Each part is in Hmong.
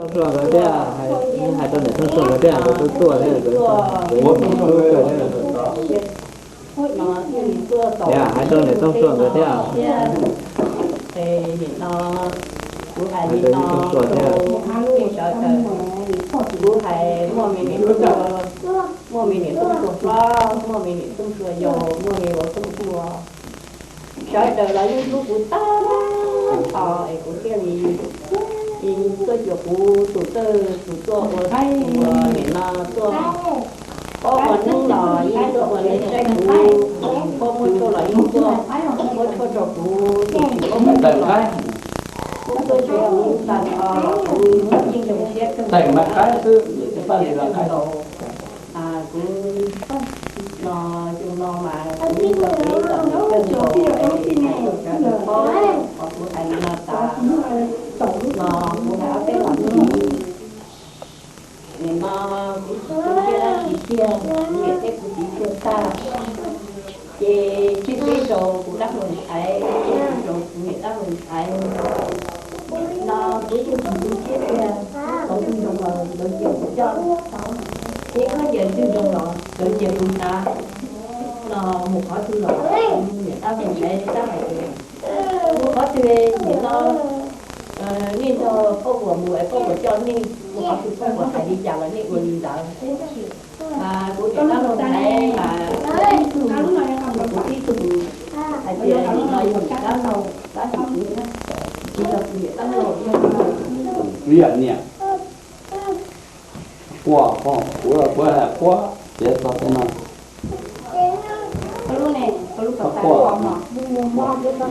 Sua nkawd thiab, hais rau niam Tooj Sua nkawd thiab, nkawd tuaj tuaj thiab, nkawd hlub kawg thiab. Hais rau niam Tooj Sua nkawd thiab. Nim no kuv hais li no rau sawv daws, kuv hais muaj me niam Tooj Sua, muaj me niam Tooj Sua hlob, muaj me niam Tooj Sua yau, muaj me vauv Tooj Sua. Sawv daws los yeej hlub kuv tag nrho es kuv thiaj li tuaj cuag kuv tus txawj tus tuaj ua nim no tuaj, paub ua hnub los yeej tuaj ua hnub saib kuv, paub muab tshuaj los yeej tuaj muab tshuaj rau kuv, tus tsis paub muab tshuaj los kuv tuaj cuag kuv tag nrho los kuv yeej zoo siab kawg nkaus. Kuv no xyoo no mas kuv ib txwm ib txwm kawg nkaus es hais rau sawv daws paub qhov kuv hais li no tas, no kuv hais ob peb los ntxiv. Nim no kuv tsis tu siab dab tsi kiag, kuv niam thiab kuv txiv tuag tag, ces tswj peb rau kuv dab laug ntxhais, tswj kuv rau kuv niam dab laug ntxhais. No kuv yeej tsis tu siab tiag, thaum twg zoo los nkawd cia kuv coj, ces koj cia twg zoo los nkawd cia kuv tav. No mus qhov twg los kuv niam dab laug ntxhais tab hais tias mus qhov twg nim no nej nrog poj huam mus es poj huam coj nej, mus qhov twg poj huam hais li cas los nej ua li ntawd. Kuv niam dab laug ntxhais mas kuv tib tug, kuv tib tug hais tias nim no yog niam dab laug tab sis kuv tsis yog kuv niam dab laug, yog kuv niam. Quaj, kuv kuv hais quaj, ces txog tej no. Koj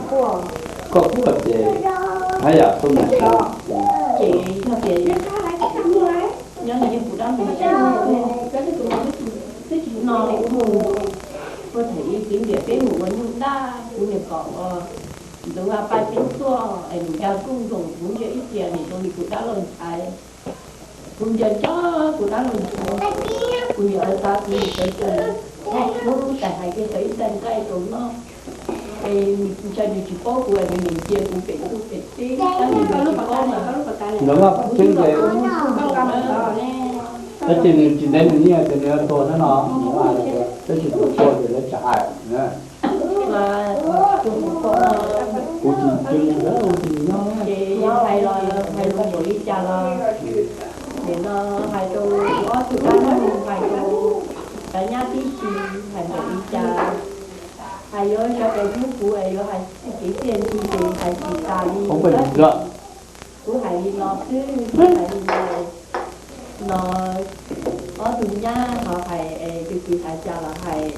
quaj, koj quaj ces haj yam tuaj mus ces yog tias nyob no yog kuv dab laug ntxhais no, kuv mus ua them ib kiv ntiam peb mus ua nyuj dab, kuv niam kom ua ntxoov a pa ceeb tuaj es nws ya kuj nkoos kuv ntsia ib tias nws zoo li kuv dab laug ntxhais. Kuv nco nco kuv dab laug ntxhais, kuv niam lawv xav kuv niam sawv tsees, hnub tais hais kiag tau ib tais nqaij rau noj, es ntshai nws tsis paub kuv es nws niam cia kuv pem ntuj pem teb, tab sis nws tsis paub mas. Nws mas pab tseeb ces, tab sis nws tsis ntev nws nyiaj ces nws yuav tuag thiab no, tab sis tus tuag ces lawv tsis hais. Kuv tsis mus, kuv tsis nyob. Ces hais los hais lus npaum li cas los, nim no hais rau kuv ob tug dab laug, hais rau cov nyab tib si, hais npaum li cas, hais yuav sawv daws hlub kuv es yuav hais txiv txiaj ntsig ces hais tsis tas li. Kuv hais li no xwb, kuv hais li no, no ob tug nyab ho hais, tus kwv hais cas los hais,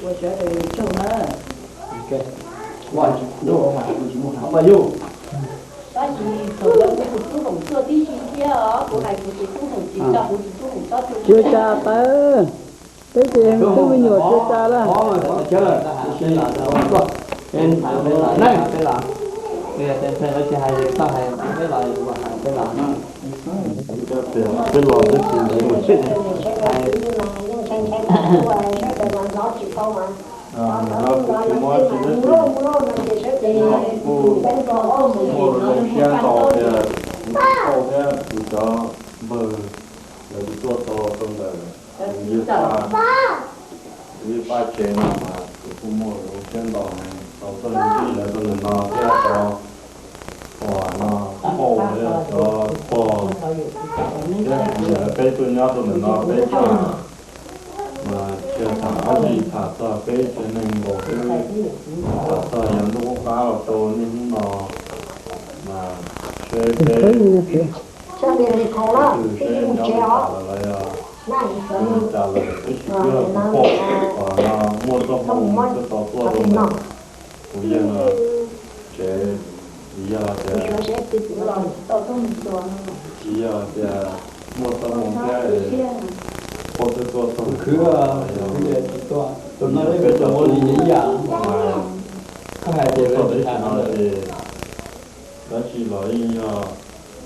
ua sawv daws tsaug nawb. Tab sis thaum ntawd kuv tus tub Hoom tuaj tib si thiab os, kuv hais kuv tus tub Hoom tsis tau, kuv tus tub Hoom tsob tu. Tsis ua cas tawv, peb ces twb me nyuam tsis ua cas lawm. Peb los twb tsis ntev mus tsev. Kuv tsis muaj dab tsi, kuv kuj muaj zoo siab ntau tias kuv tsis paub thiab kuv cov npawg lawv kuj tuaj tau rau ntawm kuv yawg txav, kuv yawg pab tsev no mas kuv kuj muaj zoo siab ntau heev tau tuaj ntsib lawv rau ntawm no thiab tau pom no, pom cov pog thiab kuv niam lawv peb tuaj nyob rau ntawm no peb tham, mas tsis tham dab tsi, tham txog peb tsev neeg nkaus xwb, tham txog yav ntuj qub qab los rau niaj hnub no, mas seb peb tus seb nyob li cas los lawv yog li cas lawm, tab sis twb yog kuv pom uas no muaj txoj hmoo twb tau tuaj rau ntawm kuv yawg no tsev, tsis yog tias, tsis yog tias muaj txoj hmoo thiab es pog twb tuaj txog khwv, peb cov tub mas tuaj txog tam sim no ces dab tsi los yeej yog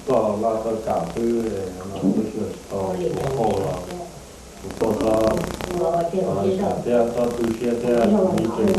txoj laj txoj kam xwb, no twb tsis tau tus phauj los kuv tuaj txog txhawm thiab txhob tu siab thiab, kuv yeej tseem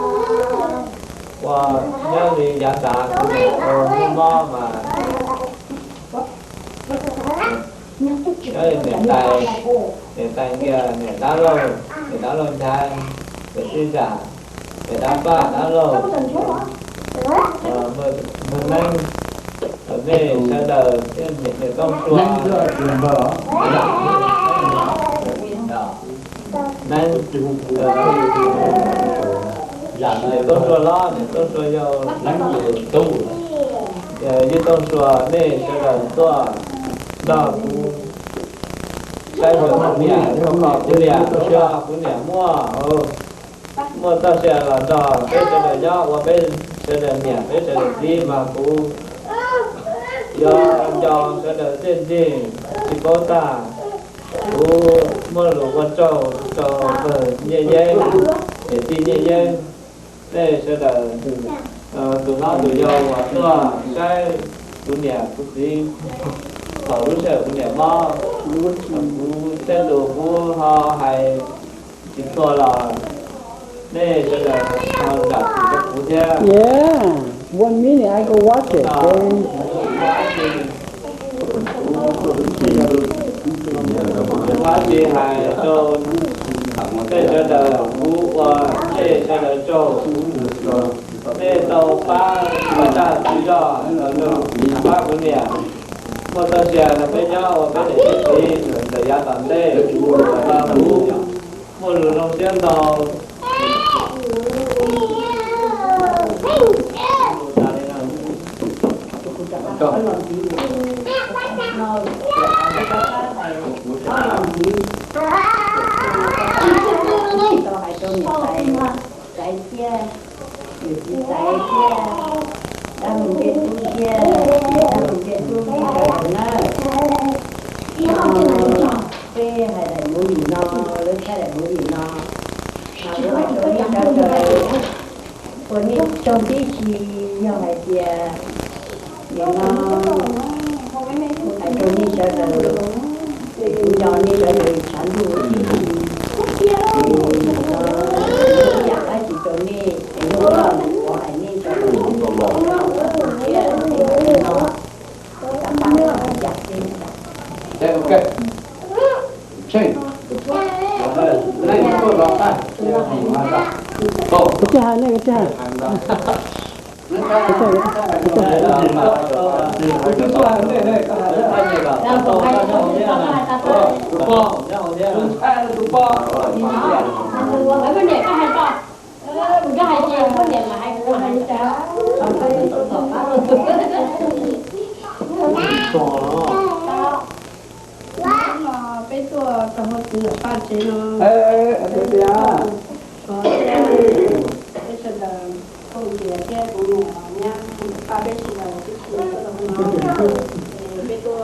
Ua nyob li yav tas kuv niam tau hnub mob mas nyob li niam tais, niam tais nkias niam dab laug, niam dab laug Nchaiv, niam tij Zam, niam dab paj dab laug, Npawg Neeb, nej sawv daws thiab niam Tooj Sua, Neeb, niam Tooj Sua hlob, niam Tooj Sua yau, Yij Tooj Sua, nej sawv daws tuaj nrog kuv saib kuv niam, kuv niam, kuv niam muaj, muaj txoj sia los nrog peb sawv daws nyob ua peb sawv daws niam peb sawv daws txiv mas kuv yuav nco sawv daws txiaj ntsig tsis paub tag. Kuv muaj lus ua tsaug rau npawg Nyiaj Yeeb, niam tij Nyiaj Yeeb, nej sawv daws tus hlob tus yau uas tuaj saib kuv niam kuv txiv thaum lub sij hawm kuv niam mob, kuv tej lus kuv ho hais tsis txhua los nej sawv daws ho zam txim rau kuv thiab. Yeah, one minute I go wash it, then Kuv tsis hais rau nej sawv daws, kuv ua nej sawv daws tsaug. Nej tau pab ua dab tsi zog los rau pab kuv niam, muaj txoj sia no peb nyob ua peb niam peb txiv ntawm yav tom ntej, los kuv muaj lus zoo siab ntau. Tais thiab, yus txiv tais thiab, dab laug Ncej Tub thiab, dab laug Ncej Tub thiab na. Peb hais daim movie no, lawv thaij daim movie no, kuv hais rau nej sawv daws, ua nej tsaug tib si, yog hais tias nim no kuv hais rau nej sawv daws, kuv nco nej sawv daws tshav ntuj tib si, nim no ib yam dab tsi rau nej, es hnub no kuv hais nej sawv daws thiab, no, tab pab ib yam thiab. Koj tsis hais ne, koj tsis hais. Peb tuaj rau hauv txiv lam paj tsev no, peb sawv daws, Phooj Ywg thiab kuv niam nyab paj peb sawv daws tib si tuaj rau hauv no, es peb tuaj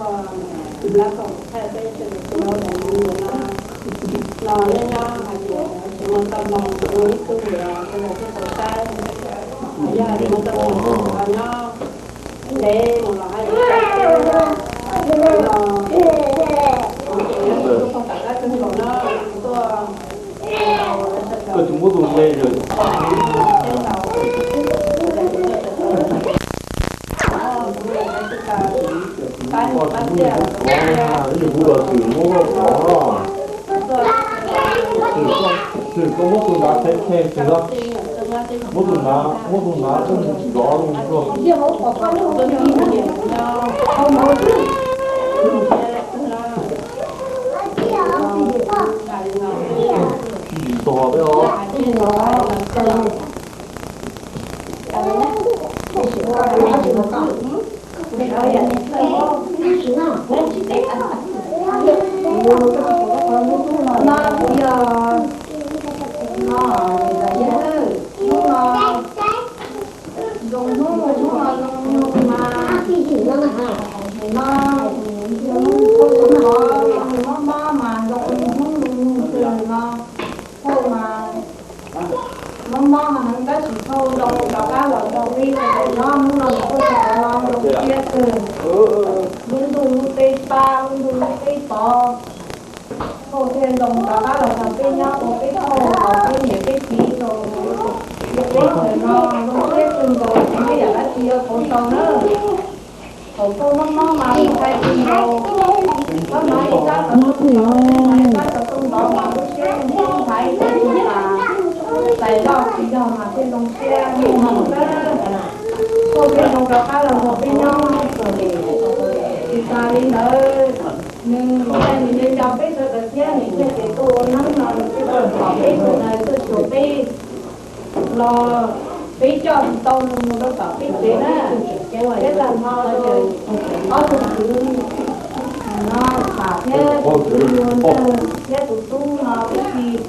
nrog thaij peb sawv daws tus hauv daim movie no, los nej nyob hais tias tseem Tau mloog ib tug ntawd, tus ntawd thiaj tau saib. Yog hais tias tau mloog tus nyob ntev mus los hais tias no, koj tsis muab tus nqe yog koj tsis muab tus kov, ib yam kuv los tsis muab koj kov. Tsis koj muab tus nrad qheb qheb tsis tau, muab tus nrad, muab tus nrad zov zoo zuag. Tos peb os. No yog, no, hnub no zoo hnub, hnub no zoo nyoog mas, no, mob mob mas zoo hnub zoo nyoog xwb no, phauj mas mob mob heev tab sis phauj zoo rov qab los rau peb sawv daws nyob, hnub no los phauj sawv daws no zoo siab kawg. Lub ntuj lub teb pab, lub ntuj lub teb pov, phauj thiaj zoo rov qab los nrog peb nyob ua peb phauj, peb niam peb txiv rau peb sawv daws no zoo siab kawg nkaus, tsis muaj yam dab tsi yuav pauv tau na. Thaum phauj mob mob mas mus txhais tus nkaus, koj hnov ib sab xov tooj ntov, ib sab xov tooj ntov mas lub siab yeej ntxhais ntxhais, txais loj tsis yog mas thiaj zoo siab. Phauj thiaj zoo rov qab los nrog peb nyob. Tsis tas li ntawd, nws thiaj nws nco peb sawv daws thiab nws thiaj tias tuaj ua neeb no nws thiaj tau pom peb sawv daws tuaj xyuas peb los peb coj tsis tau nws mus rau tom peb tsev na. Thiab tag nrho ob tug kwv no, Tham thiab tus kwv Luag Ntxawg thiab tus tub no, peb tsis,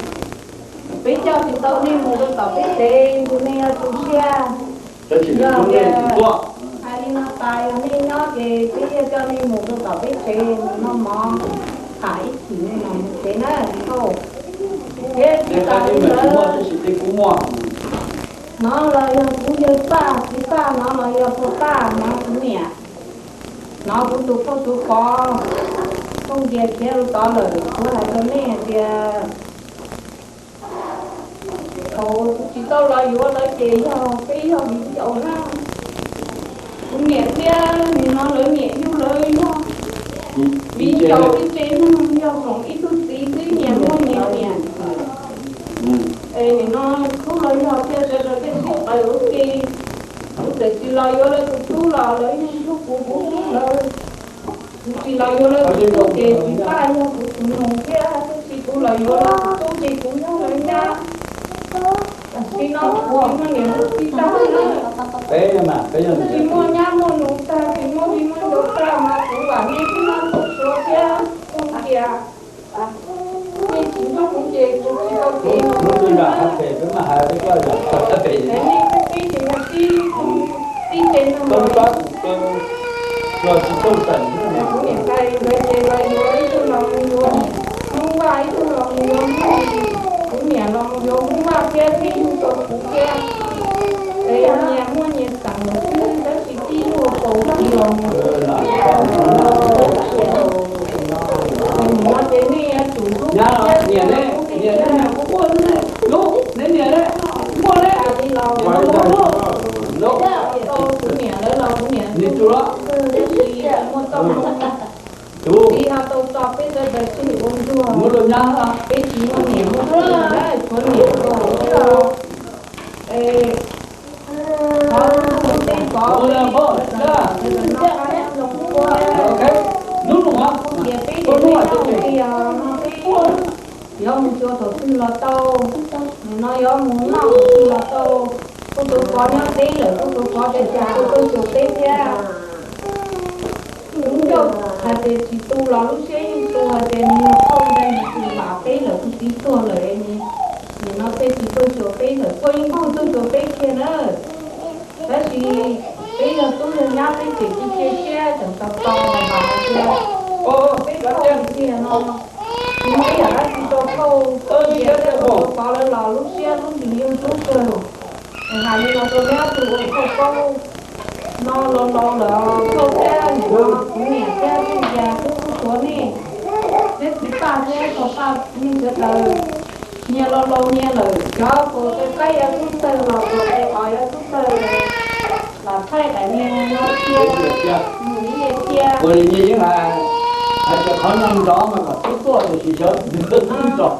peb coj tsis tau nej mus rau tom peb tsev, ntshe nej yuav tu siab. Yog tias hais li no tas yog nej nyob ces peb thiaj coj nej mus rau tom peb tsev mus noj mov, tham ib chim nej mam mus tsev na. Thiab tsis tas li ntawd, hnov los yog kuv yawg Paj, txiv Paj, hnov los yog Paj Paj, hnov kuv niam, hnov kuv tus phauj tus pov Tooj Nkias khiav rau tod lawm, kuv hais rau nej hais tias thaum kuv tsis tau los yuav lawv ces yog peb yog viv ncaus na. Kuv niam thiab nim no lawv niam yug lawv yog viv ncaus ib tsev neeg, yog koom ib tug txiv xwb, nyias muaj nyias niam. Es nim no khub los yog thiaj sawv daws thiaj sib qawm ua ke. Kuv txawm tsis los yuav lawv tus tub los lawv yeej hlub kuv, kuv hlub lawv. Kuv tsis los yuav lawv tus tub ces txiv Paj yog kuv tus nus thiab, tab sis kuv los yuav lawv tus tub ces kuv yog lawv nyab. Tam sim no kuv tsis muaj niam txiv tag na. Tsis muaj nyab muaj nus tag, tsis muaj viv muaj ncaus tag mas kuv vam nej tib no txhua txhua thiab Tooj Nkias. Nej tsis nrog kuv ces kuv tsis tau kev mus. Nej peb ces yog tib, tib tsev neeg. Kuv niam tais ntawd ces los yuav ib tug los mus yuav Hmoob Vaj, ib tug los mus yuav Hmoob Lis, kuv niam los mus yuav Hmoob Vaj thiab thiaj yug tau kuv thiab. Es yog nyias muaj nyias xeem lawm xwb, tab sis tib yug paus tsis los mus. Nim no ces nej yuav tsum hlub kuv thiab, kuv niam, neb niam, neb muaj neb li los, kuv niam lawv los kuv niam, tab sis muaj txoj hmoo, txiv ho tau tso peb sawv daws tseg ua ntsuag, peb tsis muaj niam muaj txiv, tshuav niam los, es qhov tus tej pov peb, hnub no peb ces peb yuav mus xyuas thaum twg los tau. Nim no yuav mus noj thaum twg los tau. Kuv tus pov nyob deb lawm, kuv tus pov tias kuv tuaj xyuas peb thiab. Hnub nyoog hais tias tsis tu los lub siab yeej tu, hais tias nws yog phauj ntawd nws tsis vam peb lawm, kuv txiv tuag lawm, nim no thiaj tsis tuaj xyuas peb lawm, phauj yeej tuaj xyuas peb kiag na. Tab sis peb yog tub yog nyab peb tseem cia siab tseem tos tos vam hais tias peb phauj tiag no, tsis muaj ib yam dab tsi rau phauj. Xyov lawv los lub siab lub ntsws yeej hlub kawg. Hais li no rau peb ob tug ua khauj paub no laus laus lawm, khauj thiab nim no kuv niam thiab kuv yawg kuj tub suav nej, thiab txiv Paj thiab tog Paj nej sawv daws, nyias laus laus nyias lawm, cov puas pes qaib yuav tub tawg los puas pes os yuav tub tawg, los thaij daim niag no cia, cia, cia. Ua li nyias yeej hais, hais tias qhov no nrov mas kom tub tuaj tiam sis xyov nrov.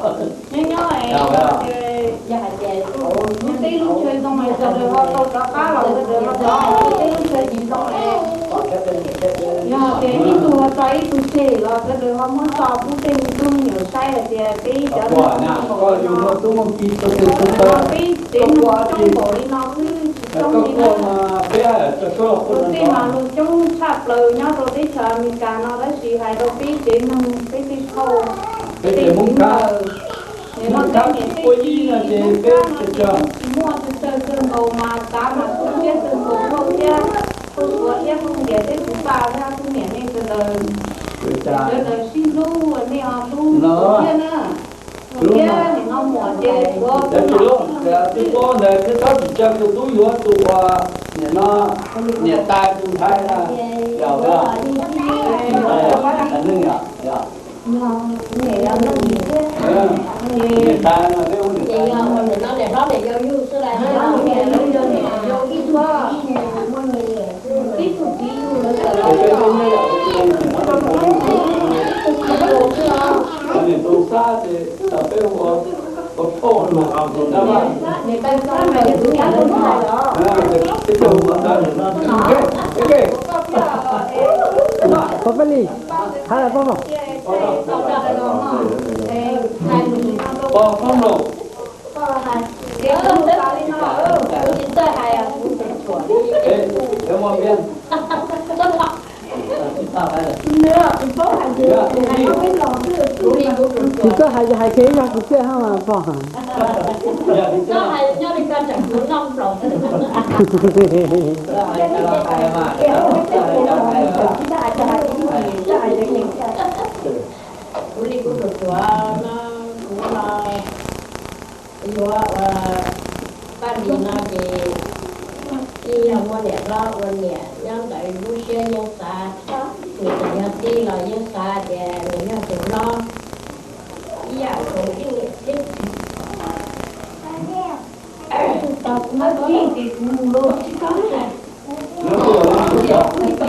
Nyob nyob es yog hais tias lub teb lub chaw zoo es sawv daws ho tau rov qab los sawv daws ho rov, lub teb lub chaw tsis zoo es yog hais tias ib tug ho tso ib tug tseg los sawv daws ho muab tso pub tej me tub me nyuam saib hais tias peb cov no, peb tsev neeg coob npaum li no xwb tsis coob li na. Luag tej mas luag coob tshaj plaws nyob rau teb chaws Amelikas no tab sis hais rau peb tsev neeg peb tej phauj, peb tsev Hmoob Kab, nim no peb niam tej txiv Hmoob Kab no ces tsis muaj tsawg tsawg nkaus mas xav mas tu siab kawg nkaus phauj thiab, phauj Suav thiab phauj Nkias thiab kuv Paj thiab kuv niam nej sawv daws, sawv daws sib hlub nej ho hlub thiab na. Thiab nim no muam ces Suav kuv niam twb paub ntawd thiab txhob tsis tsa tus tub yuav tus uas nim no niam tais tus ntxhais na, yog, yog, niam tais no peb hu niam tais. Niam tus xab ces peb hu ua phauj no. Pov Paj Lis, hab pov, pov Paj Nraum. Tsis txawj hais, hais kiag ib zag kwv txhiaj hab mas pog. Kuv li kuv tus Suav no, kuv no yuav ua Paj Lis no ces ib yog muaj niam hlob ua niam nyob ntawd lub siab yeej xav, nws tseem yog tij los yeej xav tias nws yog tus hlob ib yam nkaus ib niam thiab txiv. Tau kuv muab tij ces kuv mus los tsis tau. Tij ib yam nkaus niam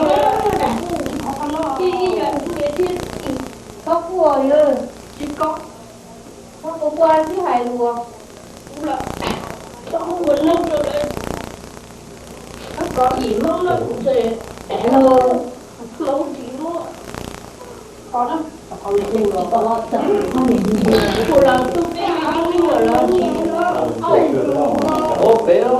thiab txiv. Txhob quaj, txhob quaj quaj sib hais lus. Kuv los txhob ua neej rau lawv, kov dim Hmoob no kuv ntshe Hmoob tsis muab. Kuv los tu peb me tub me nyuam los tsis muab. Tam sim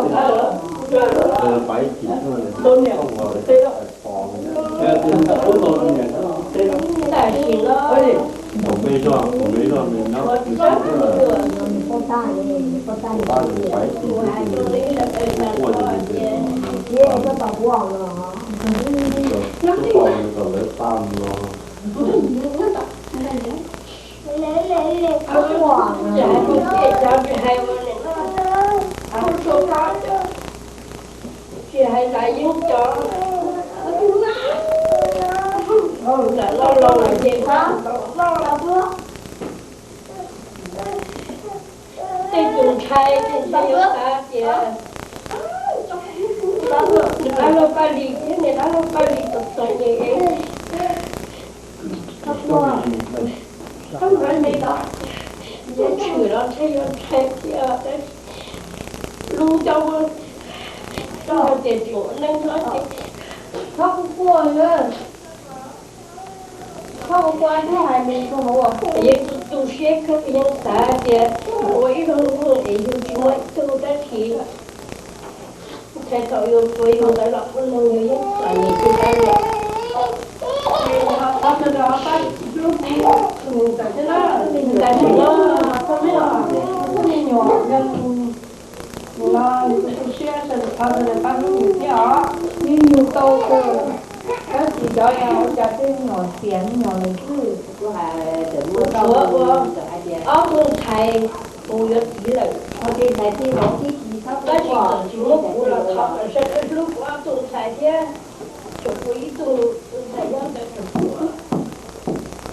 no tshuav tsis tau me nyuam. Tsis hais lawv yeej cov lam loj loj los ces pab tej tus ntshai tej ntshai yuav xav tias nws dab laug Paj Lis thiab nws dab laug Paj Lis txom txom nyem es txhob ntshai los, yuav tshwm los ntshe yuav ntshai thiab. Lub cov muaj coj tias tseem ua neej nyob ces txhob quaj quaj, txhob quaj quaj thiab hais lus rau hauv. Yeej tu siab kawg, yeej xav tias ua ib zaug es yus tsis muaj ib tug dab tsi, ntshai thaum yus tsuas yus ntawd los ua neeg yus yeej txom nyem tsis tau lawm. Qhov sawv daws pab lub tib ntawm thiab na, ntawm tsis los txog me os, me nyuam yog tus no nws tu siab sawv daws qhov sawv daws pab lub nws thiab os. Me nyuam tau kawg, Tab sis cov ua cas tej me nyuam xiam me nyuam lawm xwb. Kuv tshuav ua ob tug ntxhais mus yuav txiv lawm, tab sis txawm tsis muab kuv los thov kom sawv daws hlub kuv ob tug ntxhais thiab, tsuas kuv ib tug ntxhais nyob ntawd tsuas kuv,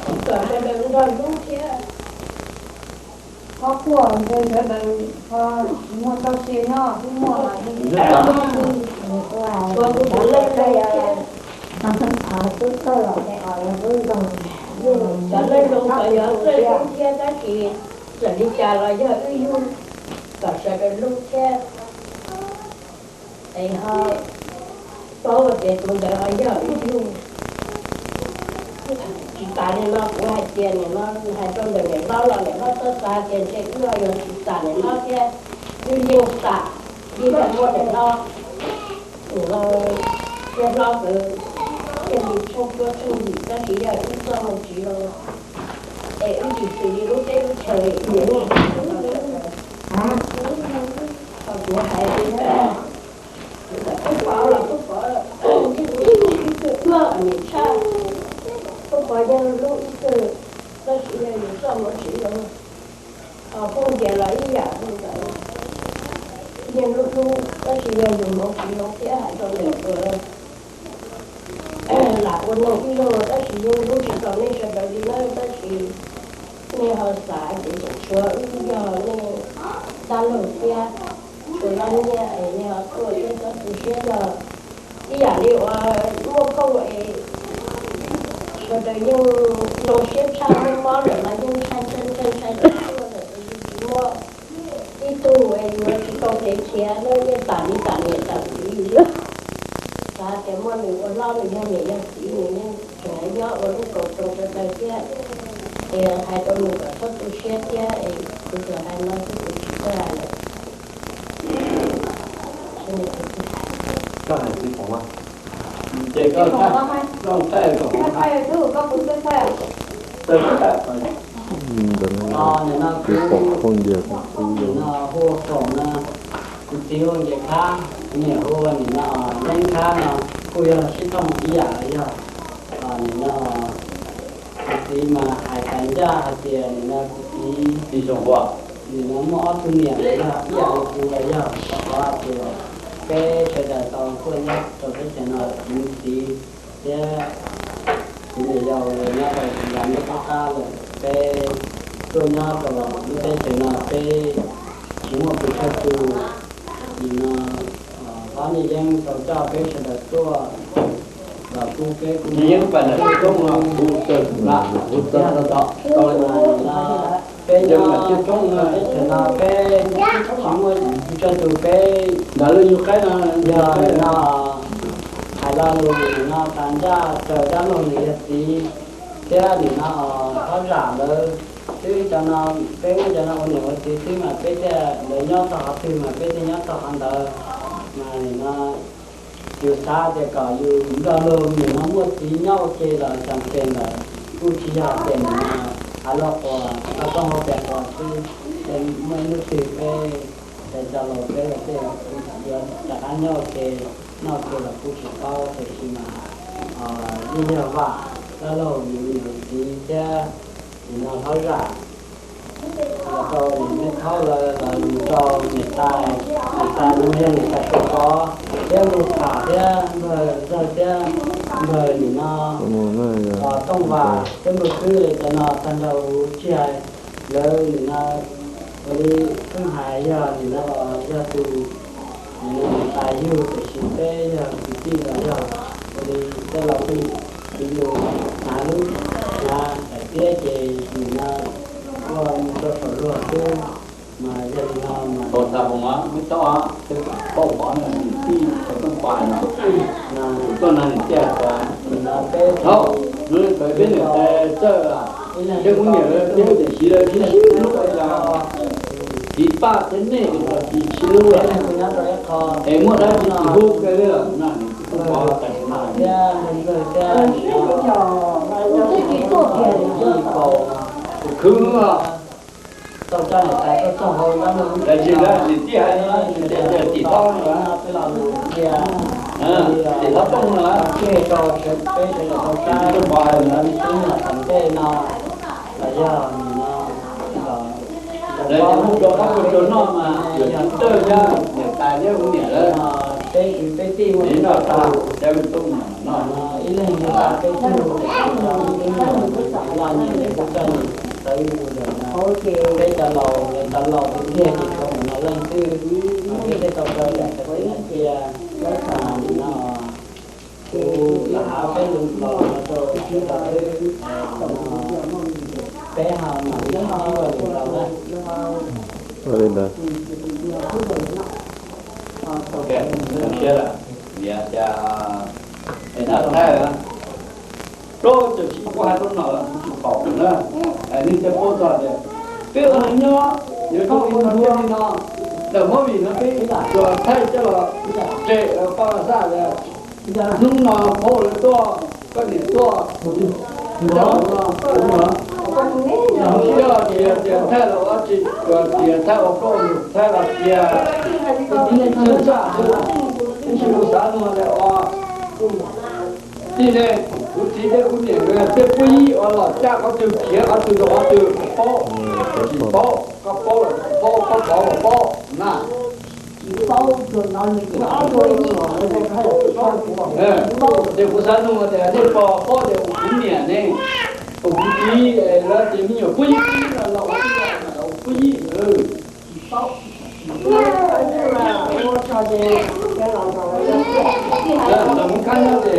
kom sawv daws nrog hlub thiab. Qhov quaj ntawd sawv daws ho tsis muaj txoj sia nyob twb muaj mas. Ua kuv tus leej zoo thiab, cov leej zoo txawm yog txawj hlub thiab tab sis txawm li cas los yog wb yug, kom sawv daws hlub thiab. Es ho paub tias tus ntawd ho yog wb yug. Tsis tas li no kuv hais tias nim no hais rau ntawm niam hlob los niam hlob txhob xav tias ntshe wb ho yog tsis xam niam hlob thiab, wb yeej xam, yeej tau muaj niam hlob. Nim no niam hlob nkawd thiaj li tsheej cuab tsheej yim tab sis yog wb txoj hmoo tsis zoo es wb tsis xws li lub teb lub chaw li. Thaum kuv hais li ntawd, kuv txawm pub pov los pub pov yeej hlub ib tug tuaj niam tshaj, pub pov yeej hlub ib tug, tab sis yog yus txoj hmoo tsis zoo. Ho phooj ywg los ib yam li ntawd, yeej hlub hlub tab sis yog yus hmoov tsis zoo thiab hais rau ntawm lam ua neeg ib zaug tab sis yeej hlub tsis tau nej sawv daws li na, tab sis nej ho xav ces tseem tshuav wb yog nej dab laug thiab, tshuav dab nyiaj es nej ho tuaj thiab txhob tu siab yog ib yam li uas muaj phauj es sawv daws yeej zoo siab tshaj, muaj mob lawm los yeej ntshai ntshai ntshai ntshai tuaj lawm es yus tsis muaj ib tug es yuav tsis tau kev khiav na, yeej tam li tam niam tam txiv li. Xav tias muaj nws ua hlob nws yog niam yog txiv nws yeej tseem nyob ua lub kaum tsoo sawv daws thiab, es hais rau nws kom txhob tu siab thiab es kuv tsuas hais no xwb kuv tsis txawj hais lawm. Koj hais txiv Foom, ces koj thaij kom Foom thaij. Ntawm no txiv Foom phooj ywg kuv yog, hu ua Foom no, kuv txiv hu Nkias Khab, niam hu ua nim no Yeeb Khab no, kuj yog sib thooj ib yam yog. Nim no kuv txiv mas hais tas ncaj hais tias nim no kuv txiv nim no muaj ob tug niam los yog ib yam li kuv los yog, rau qhov tias peb sawv daws tau tuaj nyob rau teb chaws no, kuv txiv thiab kuv niam yau los nyob rau tsev nram ntuj qab qab lawm, peb tuaj nyob rau lub teb chaws no peb tsis muaj pes tsawg tus. Nim no qhov nej yeej tau coj peb sawv daws tuaj los kuj peb kuj yeej pab lawm coob no, kuv txawm lam kuv txawm tau tau peb yeej lam coob no, peb tsev no peb tsis muaj pes tsawg tus, peb ntawd lub yug qaib no yog no hais lo lus nim no tas ncaj raws dab laug nws yog txiv thiab nim no hlob zam lawv, twb cov no peb muab cov no ua niam ua txiv xwb mas peb thiaj, lawv nyob txog qhov twg mas peb thiaj nyob txog qhov ntawd. Mas nim no yus xav tias kom yus nrog luag nim no muaj txiv nyob ua ke los xyoo ke ntawd kuj tsis yog tias nim no hais los quas tau txoj hau pes quas xwb, muaj ib hnub twg peb cov laus peb los tej yuav rov qab nyob ua ke, nyob ua ke los kuj tsis paub, tiam sis mas yeej yog vam dab laug nws niam nws txiv thiab nim no hlob zam los rau niam tij thaub lawv los yug rau niam tais, niam tais no yog niam tais Suav Pov thiab Npawg Tham thiab Npawg Zawg thiab Npawg nim no Tooj Vas thiab Npawg Kwb cov no tag nrho huv tsis hais lawv nim no ua li pheej hais yog nim no yog tus nim no niam tais yug, tiam sis peb yog kwv tij los yog ua li tej laus pheej piv lus hnav lub hnav daim tiab ces nim no ua mus rau saum luag xwb. Mas yog li no mas tau tas hoo muab cob paub pov no niam tij tau txooj pas no, koj no niam tij pov no peb thaum no peb niam tais txawj seb kuv niam lawv thiab tiam sis lawv sib sib hlub, txiv paj thiab nej los tsis sib hlub lawm. Es muaj dab tsi tsis hlub kiag li no, niam tij pov tas hoo no. Tus khwv no, tau coj niam tais tuaj txog hauv dab neeg, niam tij hais no, niam tij hais tias tim tau no, peb los mus cia Tim qhov rooj no, peb sawv daws tau saib, tub nyuam tom ntej no los yog nim no, lawv cov mus rau qab ua rau noj mas yog tub tawj thiab niam tais thiab kuv niam lawv, peb kwv peb tij ua noj tag, cov tub nyuam noj, ib leeg ib tug, tub nyuam los nyias kuj txawj nyias sawv yus lawm no. Peb cov laus, cov laus tiag tiag ces tshuav mus no leej twg, peb thiaj tau raws daim tawv teb hais tias, no, kuv lam hais peb lus los no rau sawv daws xwb, peb ho mam li sib ua lus rau na. Ua li ntawd. Niam cas es nab thaij, plaub caug tsib kuv hais rau no los kuv tsis pom na. Nws thiaj paub txog tias peb ua neej nyob yuav tau ua li no, ntawm movie no peb tsuas thaij coj los tseg paj ma xaj tias hnub no pab lawv tuaj, koj niam tuaj, coj los no, coj los tsis yog tias thaij los ua tsis, tias thaij ua plaub, thaij los tias xyab xaj xwb, tab sis kuv xav nug tias ua tij ne, kuv txiv thiab kuv niam tej pub yib ua los caj qhov twg khiav qhov twg rau qhov twg paub, tsis paub, koj paub los paub, koj paub los paub na. Ces kuv xav nug tias nej puas paub tias kuv niam ne, kuv txiv lawv ces me nyuam pub yib, pub yib no los ua tij los ua pub yib, los mus khab nyob ces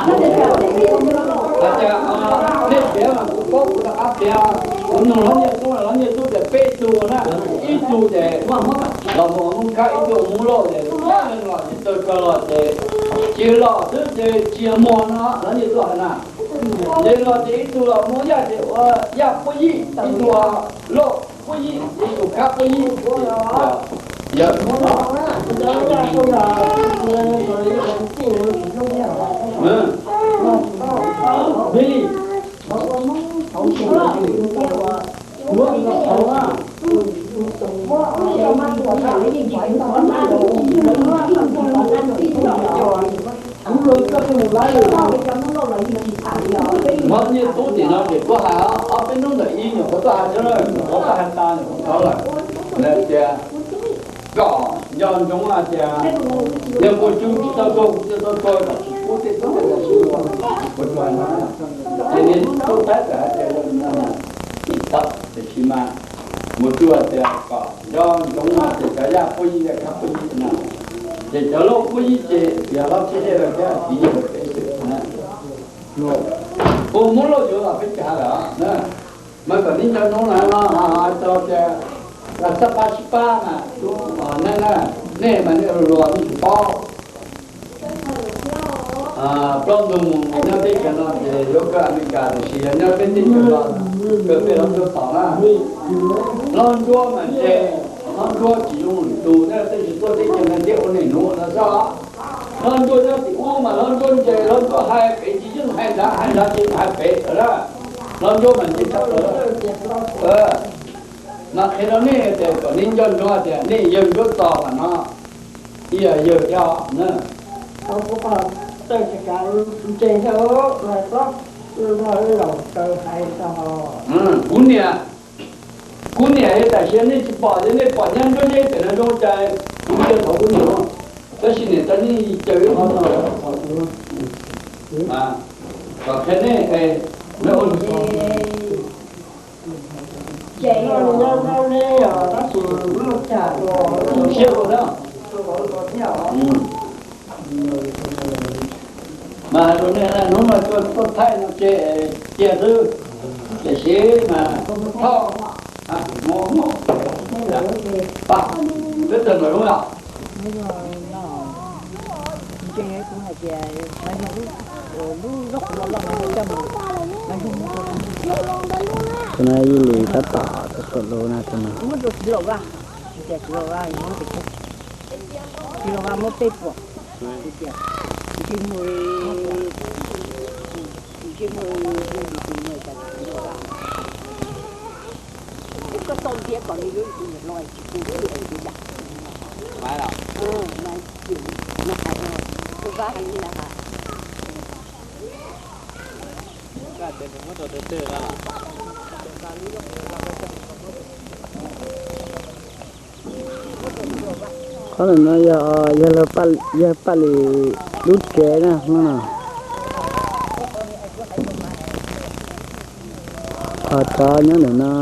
Hais tias nej piav mas kuv paub, kuv rov qab piav. Kuv nug hlob Nyiaj Tub, hlob Nyiaj Tub tias peb tug na, ib tug ces los mus Moos Khab, ib tug Moos Lauj ces los ces tawg tso los ces tsis los xwb ces tsis muag no, hlob Nyiaj Tub hais na. Ces los ces ib tug los Moos Yaj ces ua Yaj Puab Yib, ib tug Lauj Puab Yib, ib tug Khab Puab Yib. Yog Billy. Kuv luag koj twb mus laib lawm. Hlob Nyiaj Tub tim no ces kuv hais ob peb hnub ntawm ib nyuam qhuav tuaj hais tshab lawm, nyuam qhuav tuaj hais tas nyuam qhuav tau lawm. Lawv tias kom nco ntsoov hais tias yog Muas Tsu tsis tau tuag, kuv tsis tau tuag kom tsis pub tej tub tej ntawd sib yuav, kuv tsuas hais no. Ces niag tub Thaib txawm hais tias yog li no mas tsis tau, tiam sis mas Muas Tsu hais tias kom nco ntsoov hais tias cov Yaj Puab Yib, Yaj Khab Puab Yib no, ces cov Lauj Puab Yib ces yog hlob Txhiaj Dej lawv thiab txiv yawg peb xwb na. Ua Hmoob Lauj yuav los peb tsis hais lawm na. Mas kom nej nco ntsoov na, no hais txog tias xab pab sib pab mas, nej na, nej mas nej luag nej tsis paub. Plaub ntug mus nyob teb chaws no ces yuav kawg Amelikas, tiam sis yog nyob peb teb chaws no kawg peb hlob Ntsuab tos na. Hlob Ntsuab mas ntse, hlob Ntsuab tsis zoo lwm tus, nej tej tsis tuaj teb chaws no thiab ua neej nuav no xwb. Hlob Ntsuab nyob tim ub mas hlob Ntsuab ntse, hlob Ntsuab hais pem tsis yeej hais nrad, hais nrad ces hais pem lawm na. Hlob Ntsuab mas ntse tshaj plaws. Mas qhia rau nej tias kom nej nco ntsoov tias nej yawg Ntsuab Txos mas no ib yam yawg thiab na. Kuv niam, kuv niam yog tam sim nej tsis pom, yog nej pom nyab Ntsuab Zeb pem no zoo cas kuv cia thov kuv niam, tab sis niam tais nej caw ib qho no kom qhia nej, lawv ua siab ua na. Mas hais rau nej, hnub no tuaj thaij no ces cia xwb, tiam sis mas thauj, peb tawg ntawm lub yog. Tus no Yij Lis tab tom txog lub na, tus no. Tsis los va muab peb puas. Ntsej muag, ntsej muag zoo li tus niam tais, koj tau nthiav kom nws zoo li tus niam hlob tsis pub nws ua li cas. Mas, mas, tus vab heev li na. Qhov ntawm no yog, yog, yog Paj Lis lub tsev na hnub no. Ho cov nyob ntawm no,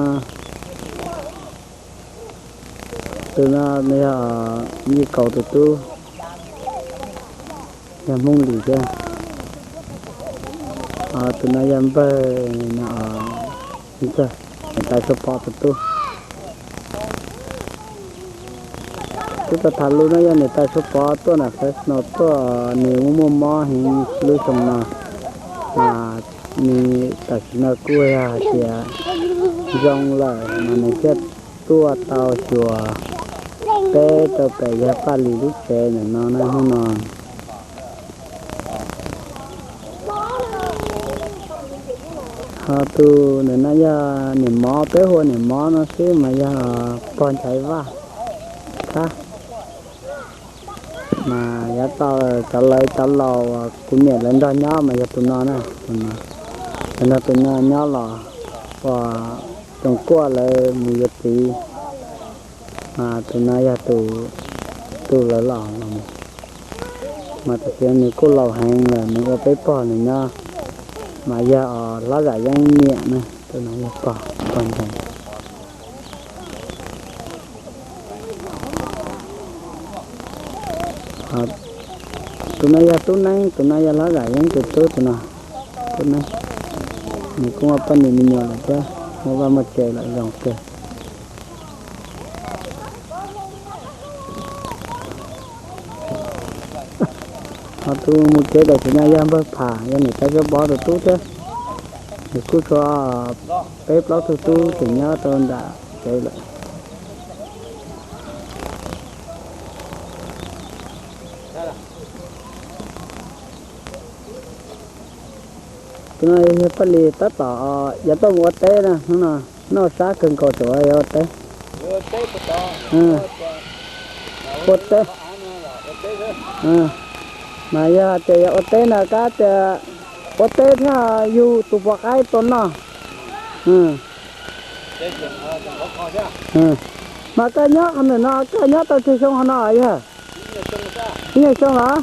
tus no yog Yij Kaus tus tub, yog Hmoob Lis thiab. Ho tus no yog npawg no, niam tais Suav Pov tus tub. Twb tau tham lus no yog niam tais Suav Pov tuaj nram Fresno tuaj, nws muaj muaj mob heev lub xyoo no, mas nws tam sim no kuj yog hais tias zoo lawm mas nws thiaj tuaj tau xyuas peb rau pem yawg Paj Lis lub tsev ntawm no na hnub no. Ho tus ntawm no yog niam mov, peb hu ua niam mov no xwb mas yog pog Nchaiv Vaj Thab. Mas yav tau cov lawv cov laus uas kuv niam lawv nrog nyob mas yog tus no na, tus no, lawv nrog tus no nyob los uas tsoom kuaj lawv mus yuav txiv, mas tus no yog tus, tus lawv los no. Mas tam sim no nws kuj laus heev lawm, nws ua peb pog nws nyob, mas yog Hlob Zam Yeeb niam na, tus no yog pog, pog Nchaiv. Tus no yog Tub Neeb, tus no yog Hlob Zam Yeeb tus tub, tus no Tub Neeb. Nws kuj muaj poj niam me nyuam lawm thiab, muaj vaj muaj tsev lawm zoo kawg. Ho tus mus tsev tam sim no yog npawg Pham, yog niam tais Suav Pov tus tub thiab. Nws kuj tshuav peb plaub tug tub tseem nyob rau nram tsev lawm. Tus no yog Paj Lis tab tom yuav tuaj mus ua teb na, hnub no noj sab kawg nkaus tseem yuav ua teb. Ua teb. Mas yog hais tias yuav ua teb no kab tias ua teb thiaj yug tus pov qaib tua noj. Mas koj nyob qhov ntawm no koj nyob tau tsawg xyoo qhov no yog? Ib nyuag xyoo los?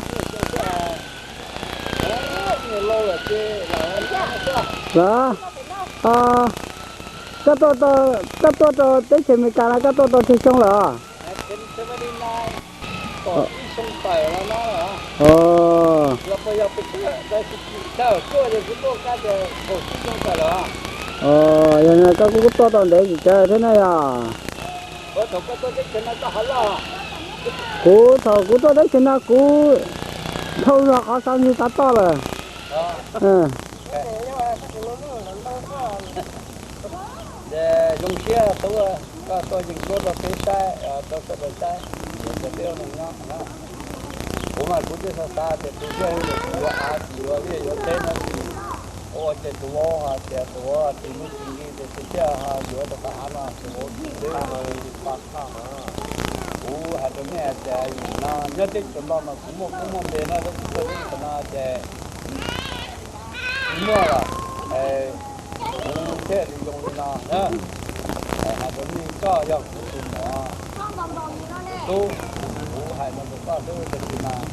Los, koj tuaj rau teb chaws Amelikas no koj tuaj tau tsawg xyoo lawm? Yog no koj kuj tuaj tau ntev tsis tsawg thiab na yog? Kuv thaum kuv tuaj teb chaws no kuv dhau zog qhov xav ntxig tav toj lawm. Ces zoo siab tub, koj tuaj yees duab rau peb saib, rau sawv daws saib, rau peb ua neeg nyob. Kuv mas kuv twb xav xav tias tus yawg yuav av tsis yuav liaj yuav teb no tsis ua ces tus vauv hais tias tus vauv tsis muaj tsis nqi ces tus thiaj ho yuav rau qhov av no tus vauv tsis pa khaj. Kuv hais rau nej hais tias no nyob teb chaws no mas kuv muaj koob muaj npe no tab sis tuaj teb chaws no ces tsis muaj lawm. Kuv thiaj li zoo li no na. Hais rau nej koj yog kuv tus muam tub, kuv hais no rau koj xwb tab sis mas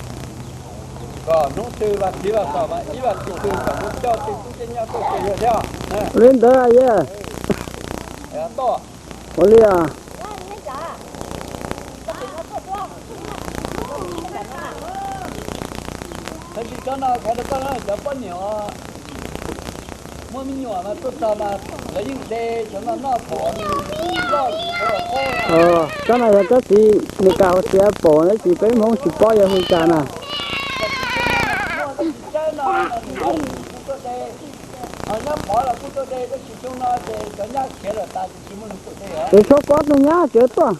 kom hnub twg vaj txiv vaj tom mas ib vaj txiv twg kom mus coj tej tub tej nyab tuaj ces yog thiab. Li ntawd yog. Ua li os. Tsis cov no hais rau koj cov poj niam muaj me nyuam mas tuaj txog mas lawv yeej de cov no noj thaum loj. Cov no yog cov txiv Amelikas hauv txiv pom tab sis peb Hmoob tsis paub yog hu cas na. Ces Suav Pov tus nyab tseem tuaj.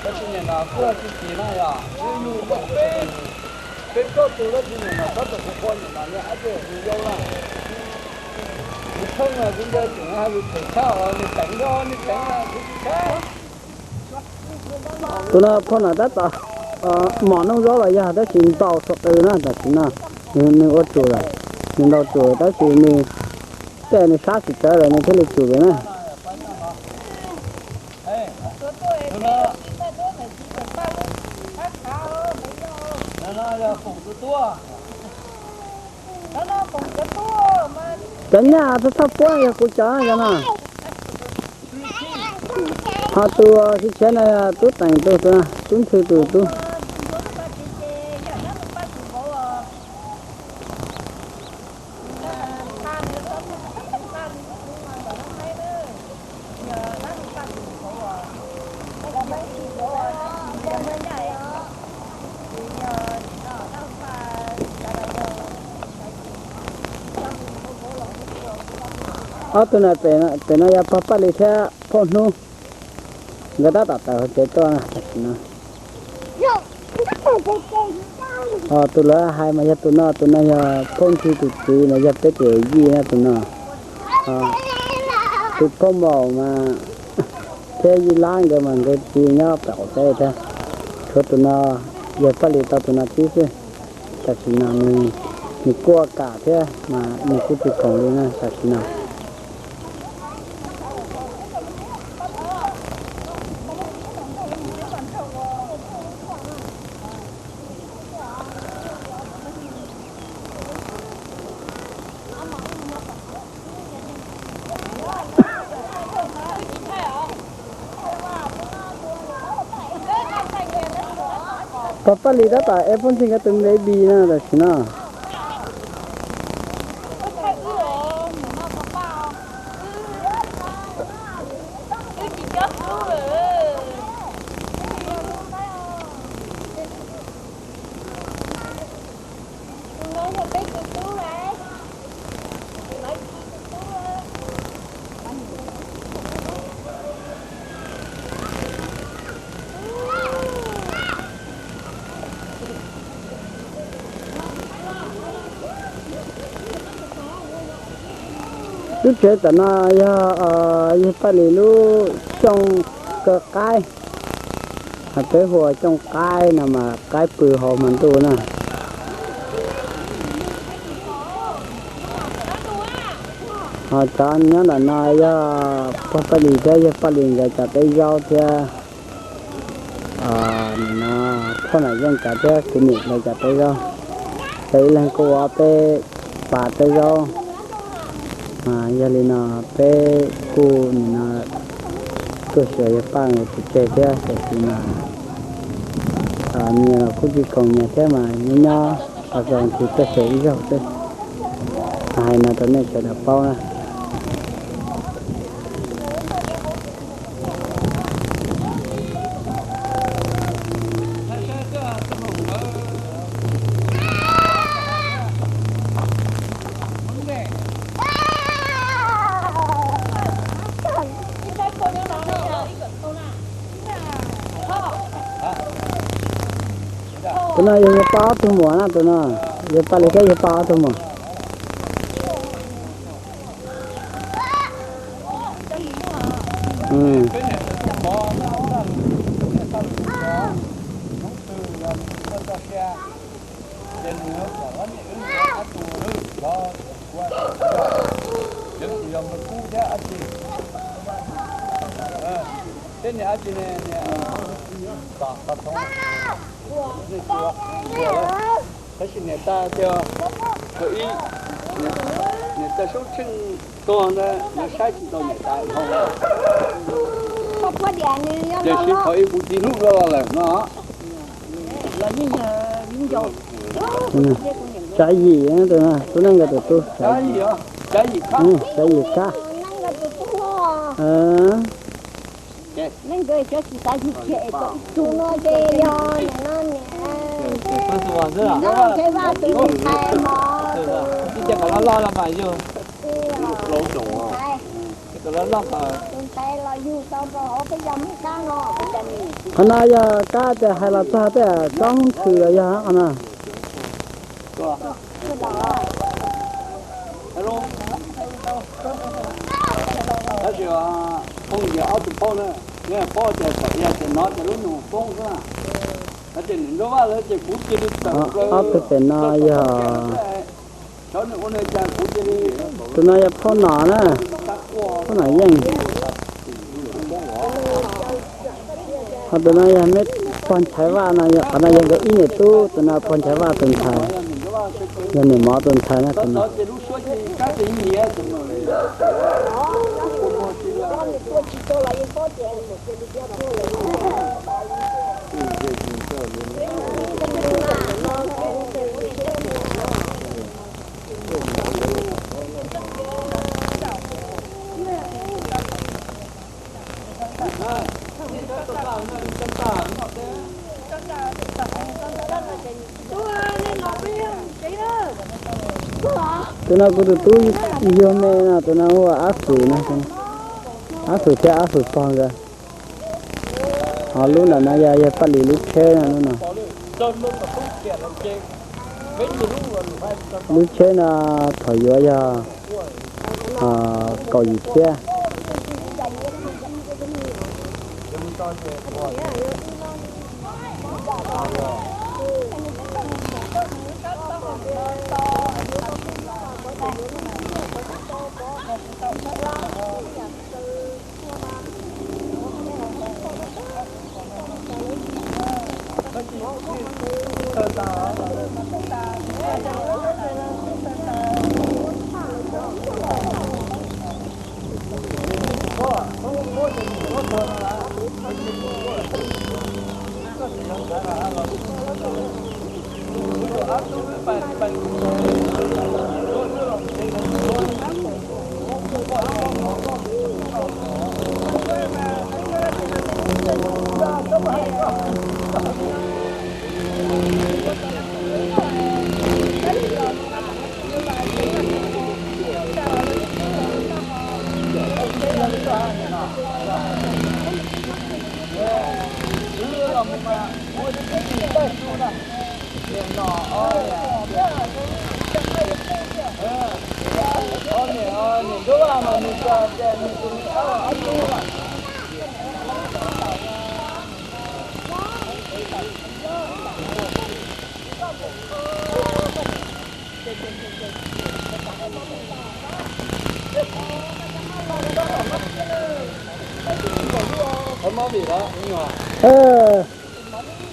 Peb tsis niam no kuj tsis txiv na yog, peb tsob tus dab tsi niam no tsob tus kuv poj niam no niag ab tsi yus yau na. Kuv pheej kuv nco tseem hais lus phem tshaj os, nws teev zog nws teev kuv tsis tshab. Tus no phauj no tab tom mom noj zaub los yog tab sis ntaus suav qws na tam sim no. Nws ua tsum lawm, nws ntaus tsum tab sis nws tej nws sab tsis tawv lawm nws thiaj li tsum lawm na. Cov nyaj txhob txhob puab yog kuv cov cov no. Ho tus siv tshiav no yog tub teem tus, tub ntxhw tus tub. Ob tug no pem no yog pog Paj Lis thiab phauj Hnub, nkawd tab tom tawm hauv tsev tuaj tam sim no. Tus lawv hais mas yog tus no, tus no yog phauj Ntxhi tus txiv mas yog peb tus yij na tus no. Tus phauj Maum mas thiab Yij Lab nkawd mas nkawd tsis nyob pem qaum teb thiab. Tshuav tus no, yawg Paj Lis tau tus no tib xwb. Tam sim no nws kuj kam thiab mas nws kuj tsis khoom li na tam sim no. Pog Paj Lis tab tom ev phauj Ntxhi nkawd tus baby no tam sim no. Lub tsev tam no yog yawg Paj Lis lub xyooj kaw qaib, peb hu ua xyooj qaib no mas qaib pw hauv hmo ntuj na. Ho cov nyob ntawm no yog pog Paj Lis thiab yawg Paj Lis nkawd cov peb zaub thiab. Nim no phauj Nam Yeej cov thiab kuv niam lawv cov peb zaub, lawv ib leeg kuj ua peb pas teb zaub. Yog li no peb kuj nim no tuaj xyuas yawg Paj nkawd pov tseg thiab tam sim no nyias los kuj tsis khoom nyias thiab mas nyob nyob los ntxiv tuaj xyuas ib zaug xwb. Hais no rau nej sawv daws paub na. Tus no yog yawg Paj ob tug muam na, tus no yawg Paj Lis thiab yawg Paj ob tug muam. Peb niam dab tsi ne? Tom qhov thoob. Tab sis niam tais tias, thaum ub, niam tais Soob Tsheej tuag ntawd lawv saib tsis tau niam tais dhau, tiam sis thaum ub kuv txiv hlub los lawm no. Tsav Yim, tus neej nkawd tus tub, Tsav Yim Kab. Qhov no yog kab tias hais los txog tej tsob hoob tshwm los yog qhov no. Tab sis phooj ywg ob tug paub na, paub tias thaum ub ces nov ces lub nug poob xwb na. Tab sis nws nruab vaj lawm ces kuv cia li tawm plaws, ob tug pem no yog, tus no yog Phauj Nom na, Phauj Nom Yeej. Ho tus no yog me pog Nchaiv Vaj no, yog qhov no yog nkawd ib niam tub, tus no pog Nchaiv Vaj tus ntxhais, yog niam mov tus ntxhais na tus no. Tus no kuv tus tub yug me no, tus no hu ua Ab Xus no, Ab Xus thiab Ab Xus pog nkawd. Ho lub ntawm no yog, yog Paj Lis lub tsheb no, lub no. Lub tsheb no thaum yuav yog kaum yim txhiab.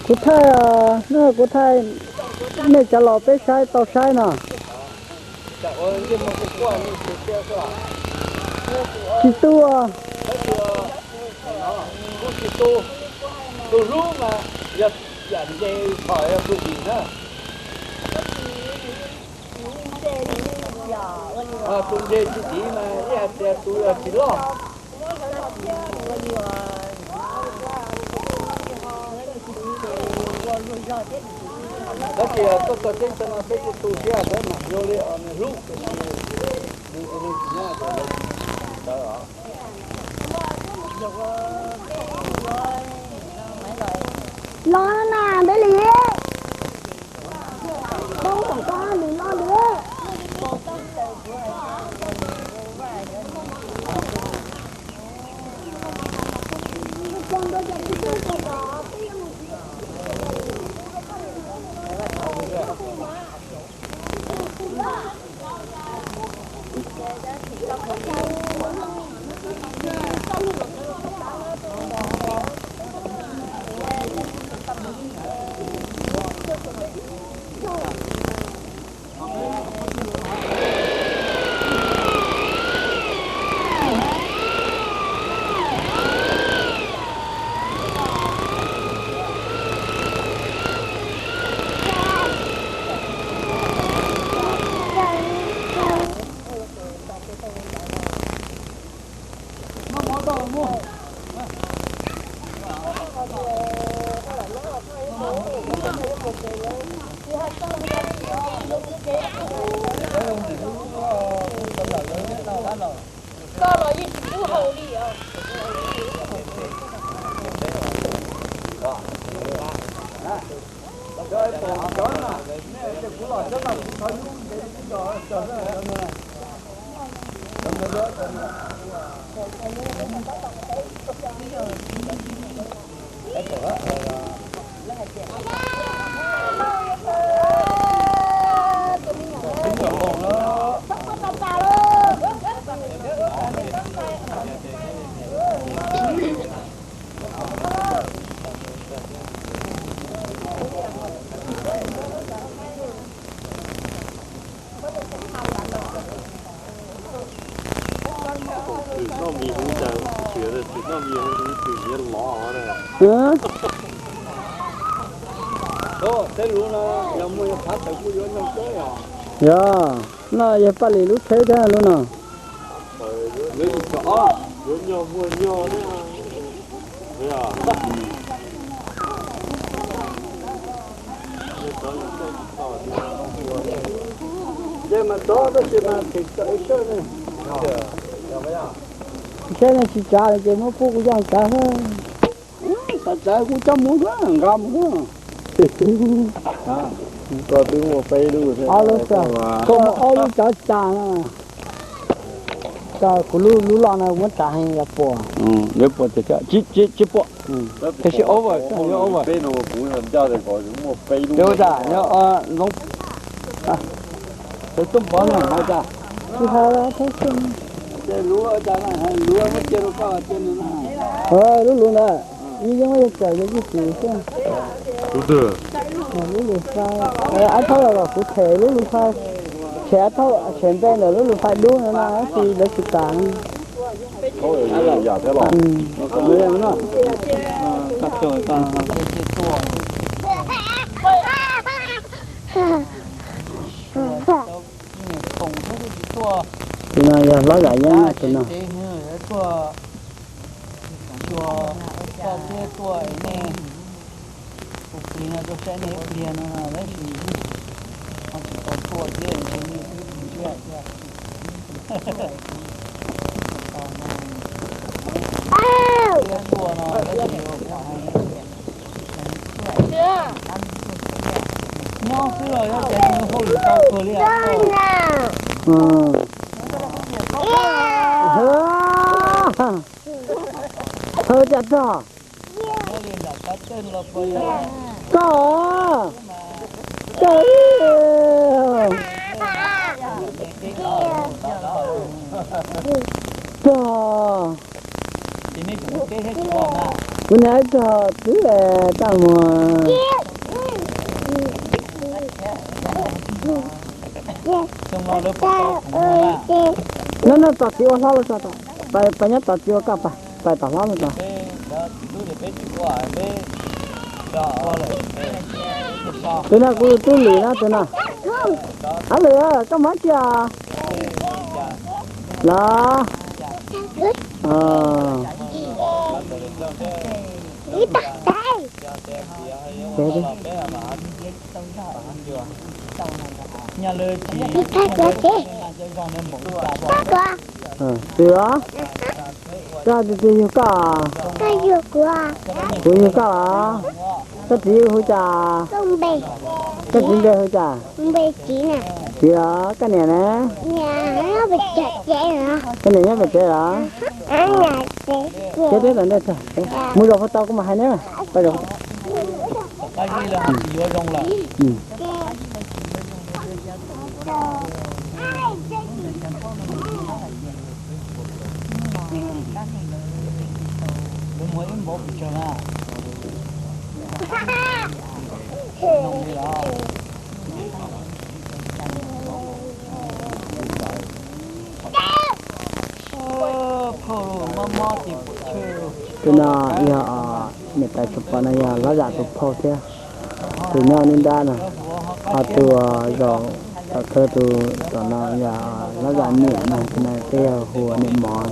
Kuv thaij, kuv thaij, nej cov laus peb saib tau saib no. Tsis tu. Tus hlub mas yog yam ntse, thaum yog tus dim na. Tus ntse tsis dim mas ib hais tias tus yog tsis loj. Tab sis koj txog tseeb txog no peb kuj tu siab sawv mam zoo li nws hlub, nws tsis nyob ntawd os. Los na Npeb Lis, poob tom koj nws los lawm. Koj los yeej tsis tub haus li os. Tsis noj mis huv cas, tsis noj mis huv tus niam lov na. Yog, no yog Paj Lis lub tsheb thiab lub no. Saib no tsis tsav li ces muab pub kuv coj tsav xwb. Txawm tsav kuv coj mus nqa mus. Koj twb muaj peb lub, koj muaj ob lub tsav tas na. Koj kuv lub, lub loj no muab tsav heev yuav puas. Yuav puas tiag tiag, tsis puas. Tab sis over, yuav over. Yuav ua cas, yuav zoo, tawv tuaj pov na, ua cas. Tsis hais, lub lus ntawd, yeej yeej yog txawm yog ib tus xwb. Lub lus faib, ab thaub los kuv them lub lus faib, them ab thaub, them npe ntawm lub lus faib dub no na, tab sis lawv tsis kam. Tus no yog hlob Zam Yeeb na, tus no. Nyob xwb los yog ces nws hauj lwm tau kawg li. Thawj cas tog? Tog, tog, tog. Kuv niam tog twb tag muag. No no, tos txiv ua hlob los tso, pab nyob tos txiv ua koj, pab tom hlob los tso. Tus no kuv tus tub Lwm na, tus no. Ab Lwm, koj mus tsi os? Los. Twb os, koj tus twg yug koj? Kuv yug koj los? Koj txiv hu cas? Koj txiv npe hu cas? Txiv os, koj niam na? Koj niam nyob pem tsev los? Ces peb tom ntej tag, mus zaum puag ta kuv mam hais na. Tus no yog niam tais tsuas pom no yog Lab Zam tus phauj thiab. Tus nyob nruab nrab no, ho tus zaum tom thawj tus tom no yog Lab Zam niam no, tus no peb yog hu ua niam mos.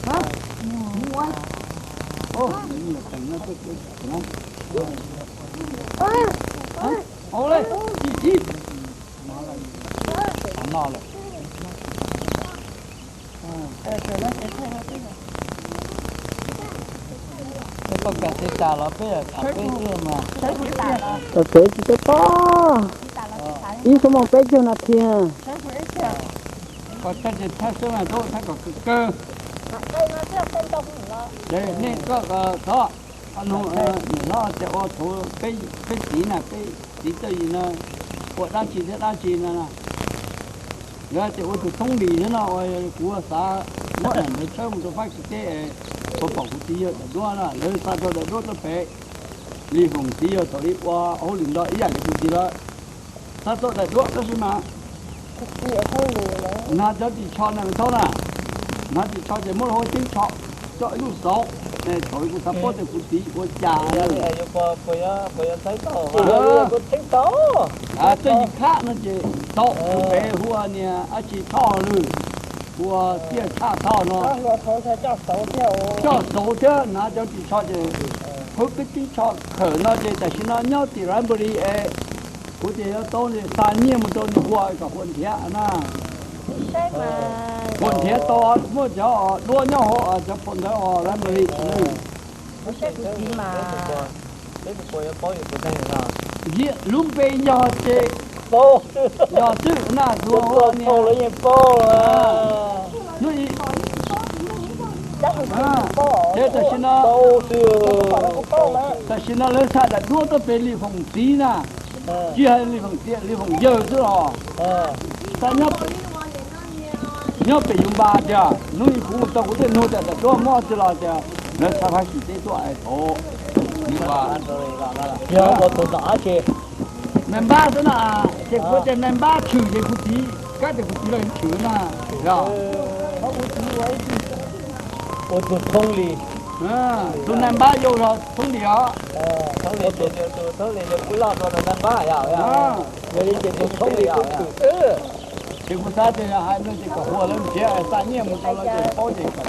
Ua, ua, ua le, ib, ib, no lawm. Koj kam txiv tas los peb tham peb xwb mas. Tham peb tsis tau pob. Ib xuab moos peb caug nas this. Koj thaj ces thaj xwb mas tub thaj kom kawg kawg. Ces nej koj tod, niam hlob tias ua thaum peb txiv na, peb txiv txawj yim no, ua dab tsi thiab dab tsi no na. Yog tias ua tus thoob lis thiab no uas kuv xav muab daim ntawv tshawb mus rau Fab Kis teb, puas pom kuv txiv yawg daim duab na, lawv xa rau daim duab tuaj pem Lis Hoom txiv yawg thaum li ua hauj lwm nto ib yam li kuv txiv lawm. Xa tuaj daim duab tab sis mas hnav cov ris tsho na me thaub na, hnav ris tsho ces muab lub hauv ceeb tsho coj ib lub xauv, thaum kuv xav paub tias kuv txiv ua cas. Txawj yim khab no ces tau, pem hu ua niag dab tsi Thoj lwm, hu ua Tiaj Tshaj Thoj no. Coj xauv thiab hnav cov ris tsho ces Lub peb teb chaws khawm no ces tam sim no nyob tim Ras Npori es kuv tias yuav tau xa nyiaj mus rau nws ua kom huam nrhiav na. Huam nrhiav tau muaj cov duab nyob hauv cov phau ntawv os Ras Npori. Lub npe yog ces yog xwb na, hnub i, ces tam sim no, tam sim no lawv xa daim duab tuaj pem Lis Foom txiv na, tsis hais Lis Foom txiv, Lis Foom yawg xwb los. Xa nyob pem yus npas tias hnub i kuv mus tau kuv tej nug tias daim duab muab tsis los tias lawv xa phab xyum teb tuaj es thaum nws npab xwb na, ces kuv tias nais npab tshwm ces kuv txiv, kab tias kuv txiv los tshwm na, yog tus thoob li, tus nais npab yau los thoob li os. Yog li ces tus thoob li kuj tshwm xwb. Ces kuv xav tias yog hais no ces kom hu lawv nrhiav xa nyiaj mus rau lawv ces paub ces kom.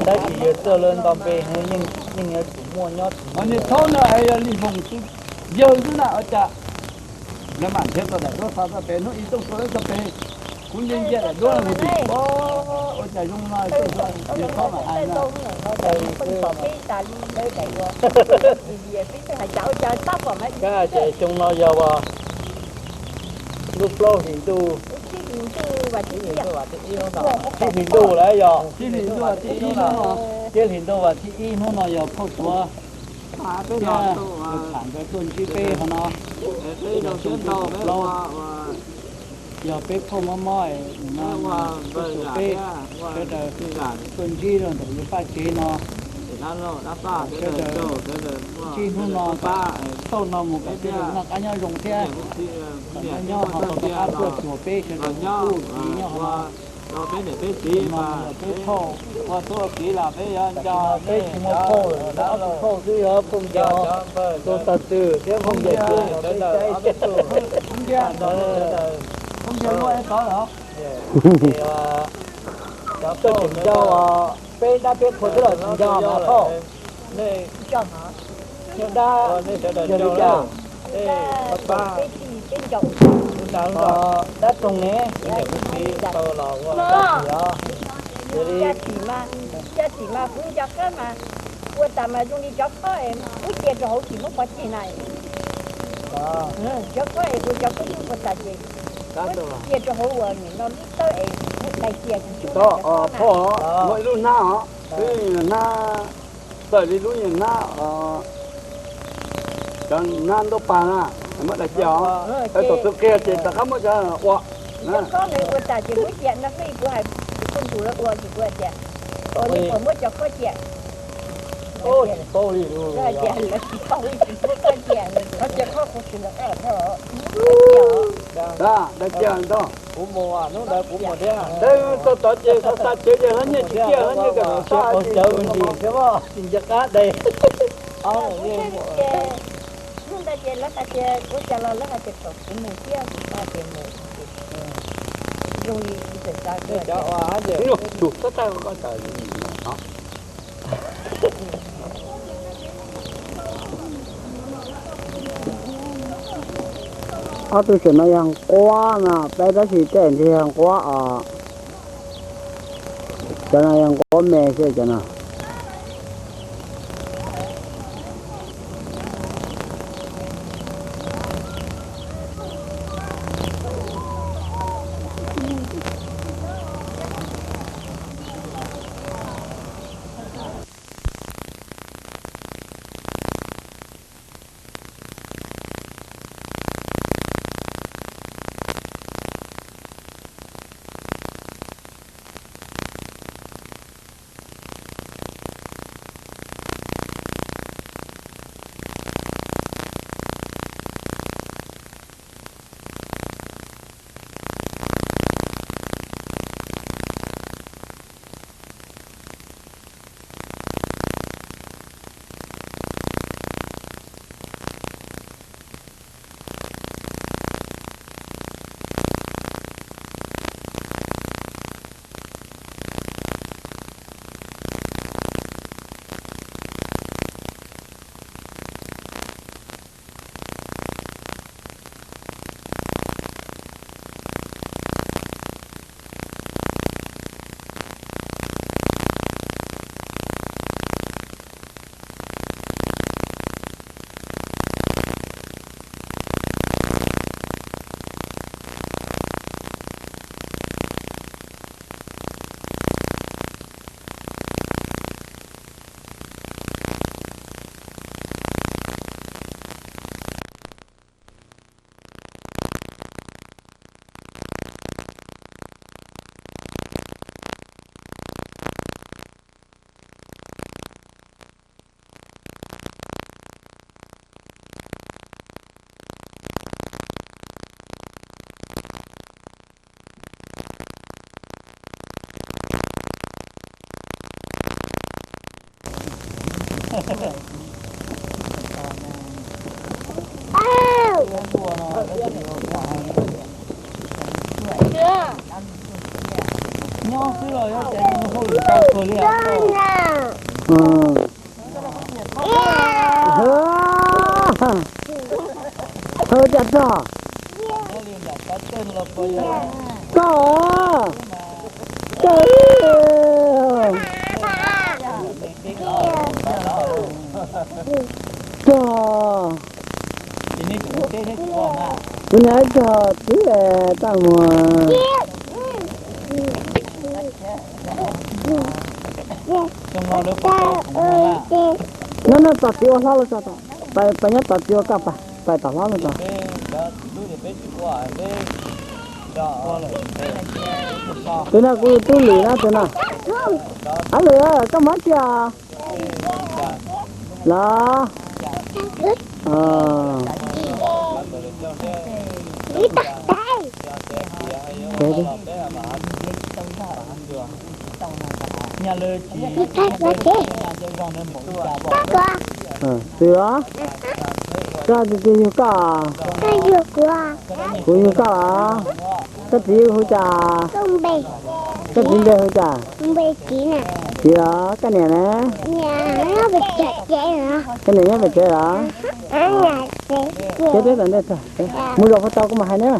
Tab sis yawg txawj lawv nto npe, yeej yuav tsum muaj nyob. Ho niag thaub no es yog Lis Foom yawg xwb na, ua cas lawv mam nrhiav tau daim duab xa txoj pem, hnub i Tooj Xua lawv txoj pem, kuv ntsia ntsia daim duab no kuv tsis paub ua cas zoo no, Tooj Xua niag thaub mam hais no. Kab ces xyoo no yog lub plaub hlis ntuj, tsib hlis ntuj lawm yog, tsib hlis ntuj vas thib ib hnub no yog phauj Suav thiab tham nkawd tuaj ntsib peb qhov no. Xyoo plaub yog peb phauj mob mob no, peb sawv daws tuaj ntsib rau ntawm lub paj tsev no. Sawv daws ntsib hnub no, thauj no mus kom sawv daws noj qab nyob zoo thiab, kom nyob nyob ho tau rov qab tuaj cuag peb sawv daws kuj nyob ho no. Peb phauj, peb tsis muaj phauj lawm, tab sis phauj xwb yog phauj ncaws, tus tag twg thiab phauj ncaws xwb. Koj tseem nco peb dab peb qhua xwb los tsis nco mas phauj? Dab yog li cas? Dab Toog ne? Yog li, xya xim mas kuv nco qab mas ua tas mas zoo li cov khob es muab cia rau hauv tsis muab pov tseg na. Cov khob es ua cov khob ua tas ces muab cia rau hauv uas nim no lub tawb es muab dai cia tsis tau. Phauj, muaj ib lub hnab os, hnab txawm li lub hnab, cov hnab ntaub pag na, muab dai cia os. Thaum twg qhia ces rov qab muab cov ua. Cov khob ua tas ces muab cia no, kuv hais kuv ntus lawv ua ces kuv tias, ua li puas muab cov khob cia? Tsis paub li, lawv tsis paub li, tsis muab khob cia. Dai cia ntag. Kuv mus hnub ntawd kuv mus thiab. Txog tod ces xa xa tsev ces hlob nyiaj tsis ciaj, hlob nyiaj kam mus sab cawv ntsis thiab, tsis nco qab dai. Hnub ntawd ces lawv hais tias kuv cas los lawv hais tias kom kuv mus thiab, kuv hais tias mus, zoo li txawm xav. Ob tug tseem no yog nquab no peb, tab sis tej ntawd yog nquab os. Cov no yog nquab me xwb cov no. Nyob xwb los yuav ua cas hauj lwm tau kawg li. Thawj cas txog? Txog, txog, txog. Kuv niam txog twb txaj muag. No no, tom txiv ua hlob los tso, pais nyob tom txiv ua kaj, pais tom hlob los tso. Tus no kuv tus tub Lwm na, tus no. Ab Lwm, koj mob tsi os? Los. Xwb os. Koj tias tias yug koj. Kuv yug koj los? Koj txiv hu cas? Koj txiv npe hu cas? Txiv los? Koj niam ne? Koj niam nyob pem tsev los? Ces peb tom ntej tag, mus zaum puag tod kuv mam hais ne.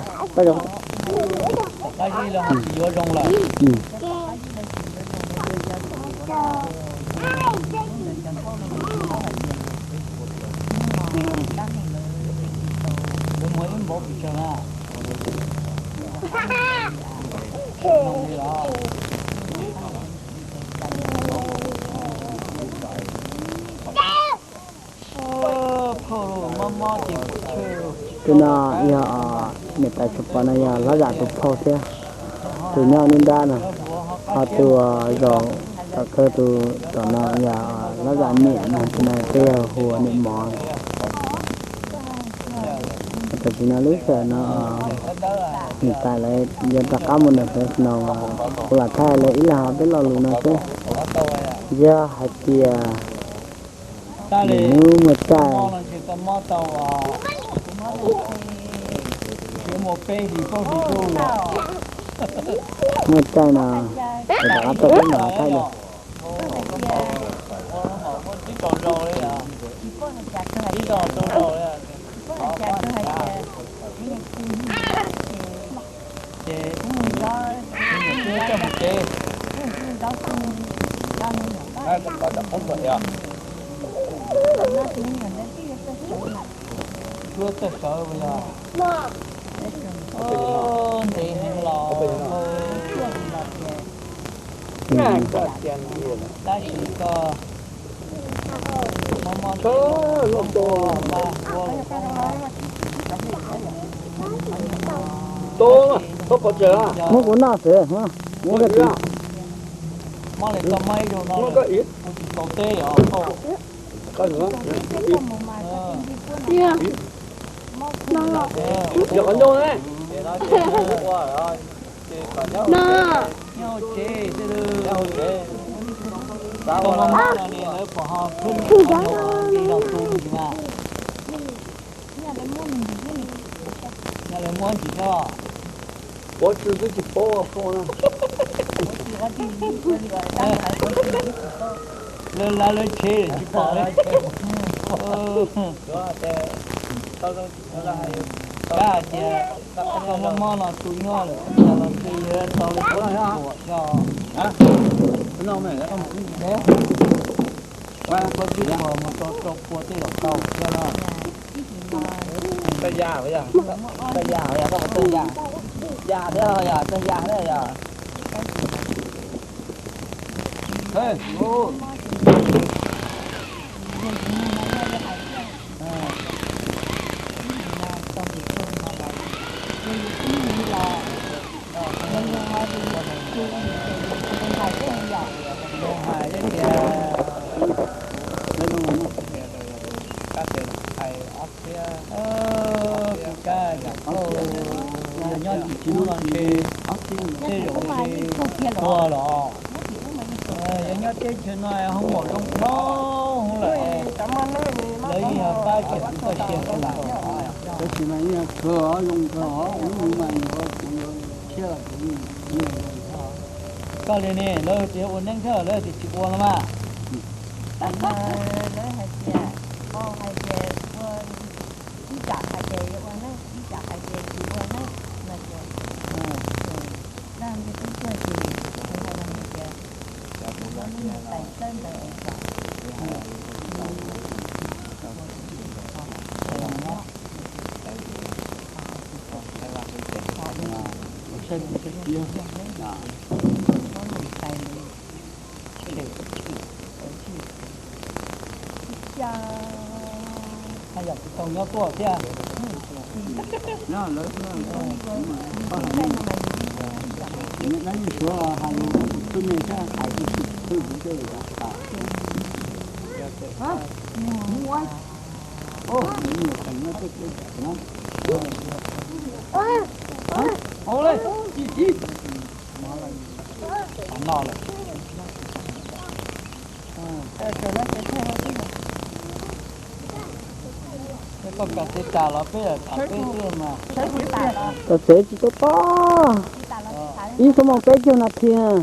Tus no yog niam tais Suav Pov no yog Hlob Zam tus phauj thiab, tus nyob nruab nrab no, ho tus zaum tom kawg tus tom no yog Hlob Zam niam no, tus no twb yog hu ua niam mov. Tam sim no lub sij hawm no niam tais lawv yuav rov qab mus ntawm Fresno, kuv lam thaij lawv ib leeg hauv peb lo lus no xwb. Yog hais tias lwm hnub muaj tsaij, muaj tsaij no, rov qab tuaj peb mam thaij dua. Ntev heev los. Tab sis koj mob mob, muab kuv noj xwb, muab koj txiv. Mob li koj mob ib zaug no, kuv tsis tau teb os. Nyob hauv tsev xwb. Koj mob mob no niam lawv pom ho pheej los tu ntsis mas. Yog lawv muab ntsis thiab os. Lawv lav lawv tsev tsis pom li. Kab hais tias koj mob mob no tu nyob lawm, cas los ntshe yuav tau li kaum tawm xyoo. Koj tsis pom mus rau rau pua tej zaum tau thiab no. Hais tias, kab tias hais ob txhiab, kab yog nyob tim tsev no ntshe tej zaum ntshe tuag los. Yog nyob teb chaws no ho maum zoo dhau hwv lawm. Lawv yeej yog pab tseem txoj sia xwb las. Tab sis mas yeej yog kawg os, zoo kawg os, ub mus mas yuav kuv yuav thiab los kuv yeej. Koj li ne, lawv tias ua neeb thiab lawv tias tsis ua no mas. Lawv hais tias, hais tias ua, ib tsam hais tias yuav ua neeb, ib tsam hais tias tsis ua neeb no ces, dab ntawd twb tuag ces kuv hais rau nws tias, tais txawb ntawd es kom Yog tsis tau nyob tuaj thiab. Dab yeej suav hais lus tus tub me thiab hais tus tub kuv tej. Ua, ua, ua, ua, ua, ua, ua, ua, ua, ua, ua, Koj kav tsev tas los peb tham peb xwb mas. Kav tsev tsis tau pab. Ib xuab moos peb caug nas this.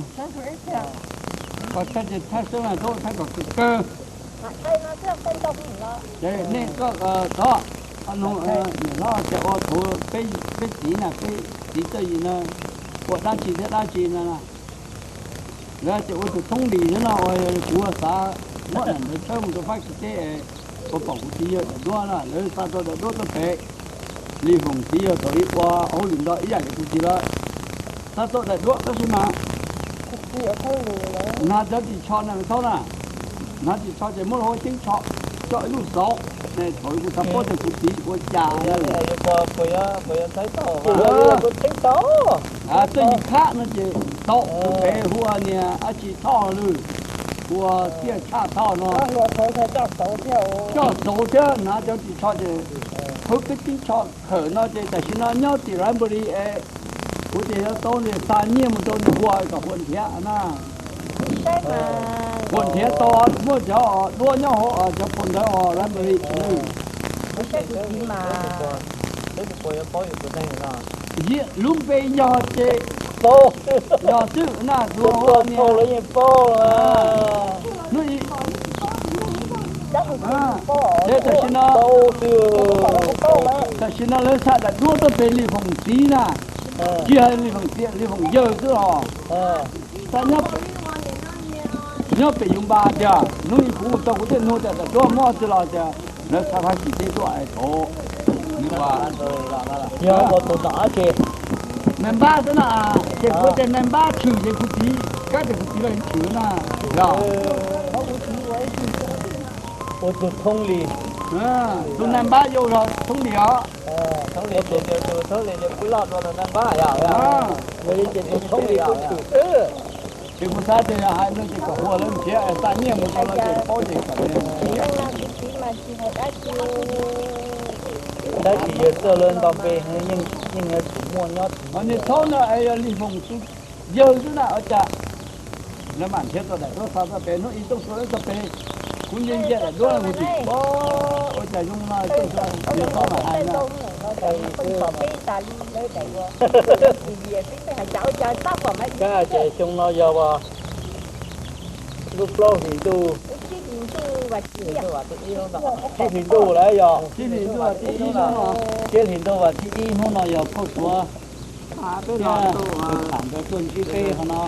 Koj thaij ces thaij xwb mas thaij kom kawg kawg. Ces nej koj tod, niam hlob tias ua thaum peb txiv na, peb txiv txawj yim no, ua dab tsi thiab dab tsi no. Lawv tias ua tus thoob lis xwb no, kuv xav muab daim ntawv tshawb mus rau Fab Kis teb, ua pom kuv txiv yawg daim duab na, lawv xa tau daim duab tuaj pem Lis Foom txiv yawg thaum ub ua hauj lwm nto ib yam li kuv txiv lawm. Xa tau daim duab tab sis mas hnav cov ris tsho na thaub na, hnav ris tsho ces muab lub hauv ceeb tsho coj ib lub xauv, thaum kuv xav paub tias kuv txiv ua cas. Txawj yim khab no ces tau, pem hu ua niag dab tsi Thoj lwm, hu ua Tiaj Tshaj Thoj no. Coj xauv thiab hnav cov ris tsho ces hauv kab ceeb tsho khawm no ces tam sim no nyob tim Library es kuv tias yuav tau nws xa nyiaj mus rau nws ua kom ua nrhiav na. Ua nrhiav tau muaj cov duab nyob hauv cov phau ntawv Library. Lub npe yog ces yog xwb na, hnub i, ces tam sim no, tam sim no lawv xa daim duab tuaj pem Lis Foom txiv na, tsis hais Lis Foom txiv, Lis Foom yawg xwb los. Nyob pem yus npas tiag, hnub i kuv tau kuv thiaj nug tias daim duab muaj tsis los tias lawv xa Fab Kis teb tuaj es thaum nws ua, yog ua tus nom dab tsi, nais npab xwb na, ces kuv tias nais npab tshwm ces kuv txiv, kab tias kuv txiv los tshwm na, yog ua tus thoob lis, tus nais npab yau los thoob lis os. Ces kuv xav tias yog hais no ces kom hu lawv nrhiav xa nyiaj mus rau lawv ces paub ces kom dab tsi yawg txawj lawv nto npe, yeej yuav tsum muaj nyob. Niag thaub no es yog Lis Foom tus yawg xwb na ua cas lawv mam nrhiav tau daim duab xa txoj pem, hnub i Tooj Sua lawv txoj pem, kuv ntsia ntsia daim duab kuv tsis paub ua cas zoo no Tooj Sua niag thaub mam hais na. Kab ces xyoo no yog lub plaub hlis ntuj, tsib hlis ntuj lawm yog, tsib hlis ntuj vas thib ib hnub no yog phauj Suav thiab tus tham ntawd tuaj ntsib peb qhov no.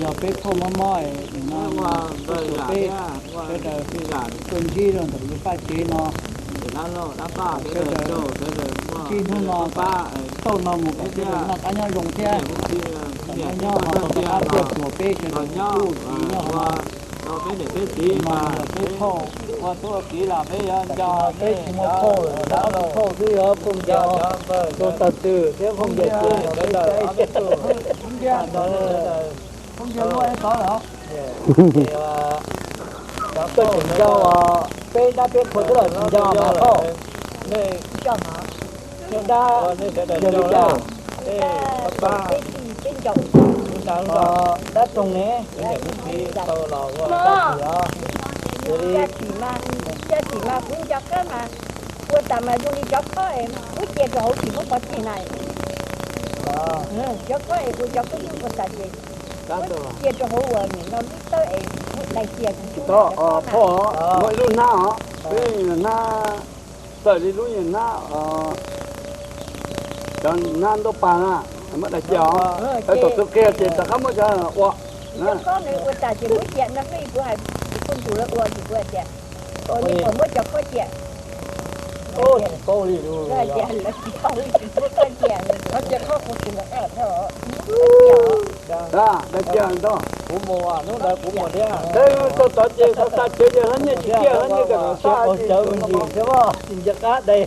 Yog peb phauj mob mob es nim no phauj Suav peb sawv daws tuaj ntsib rau ntawm lub paj tsev no. Sawv daws tsib hnub no tauj no mus kom sawv daws noj qab nyob zoo thiab, kom nyob nyob ho tau qab txiaj tuag peb sawv daws kuj txiv nyob ho no. Peb niam peb txiv mas peb phauj ua tub ua kiv los peb yuav nco, peb tsis muaj phauj, ob tug phauj xwb yog phauj Nkias tus tag twg thiab phauj Nkias tus peb saib. Phauj Nkias, phauj Nkias ua es tod lawm. Koj tseem nco peb dab peb qhua xwb los tsis nco mas phauj. Nej dab yog li cas? Dab roog ne, tau los ua tsis os. Cov tsis mas, cov tsis mas kuv nco qab mas, ua tas mas zoo li cov khob es muab cia rau hauv tsis muab pov tseg na. Cov khob es ua cov khob ywg ua tas ces muab cia rau hauv uas nim no lub tawb es muab dai cia tsis tau. Muaj ib lub hnab os, lub hnab, txawm li lub hnab, cov hnab ntuj pas na, muab dai cia os. Tom tus qia ces rov qab muab cov ua. Cov khob nws ua tas ces muab cia no, kuv hais kuv ntus lawv ua ces kuv hais tias, ua li qhov muab cov khob cia. Paub li lus. Lawv tias lawv tsis paub li, muab khob cia, khob cia khob kuv tsis nco qab thiab. Dai cia ntag. Kuv mus hnub ntawd kuv mus thiab. Tau tod ces xav xav tsev ces hlob niag tsis cia, hlob niag tseem xav xav ua cawv ua ntsis thiab, tsis nco qab dai.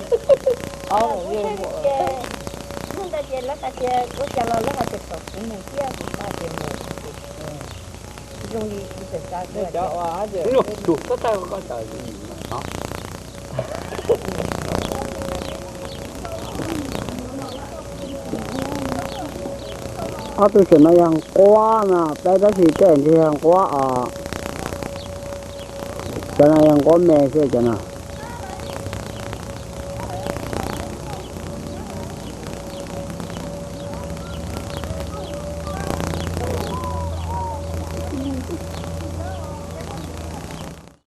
Hnub ntawd ces lawv hais tias ua cas los lawv hais tias kom kuv mus thiab, kuv hais tias mus. Zoo li kuv txawm xav, tus koj tau koj tawm. Ob tug xyom no yog nquab no, peb tab sis tej ntsis yog nquab os. Cov no yog nquab me xwb cov no.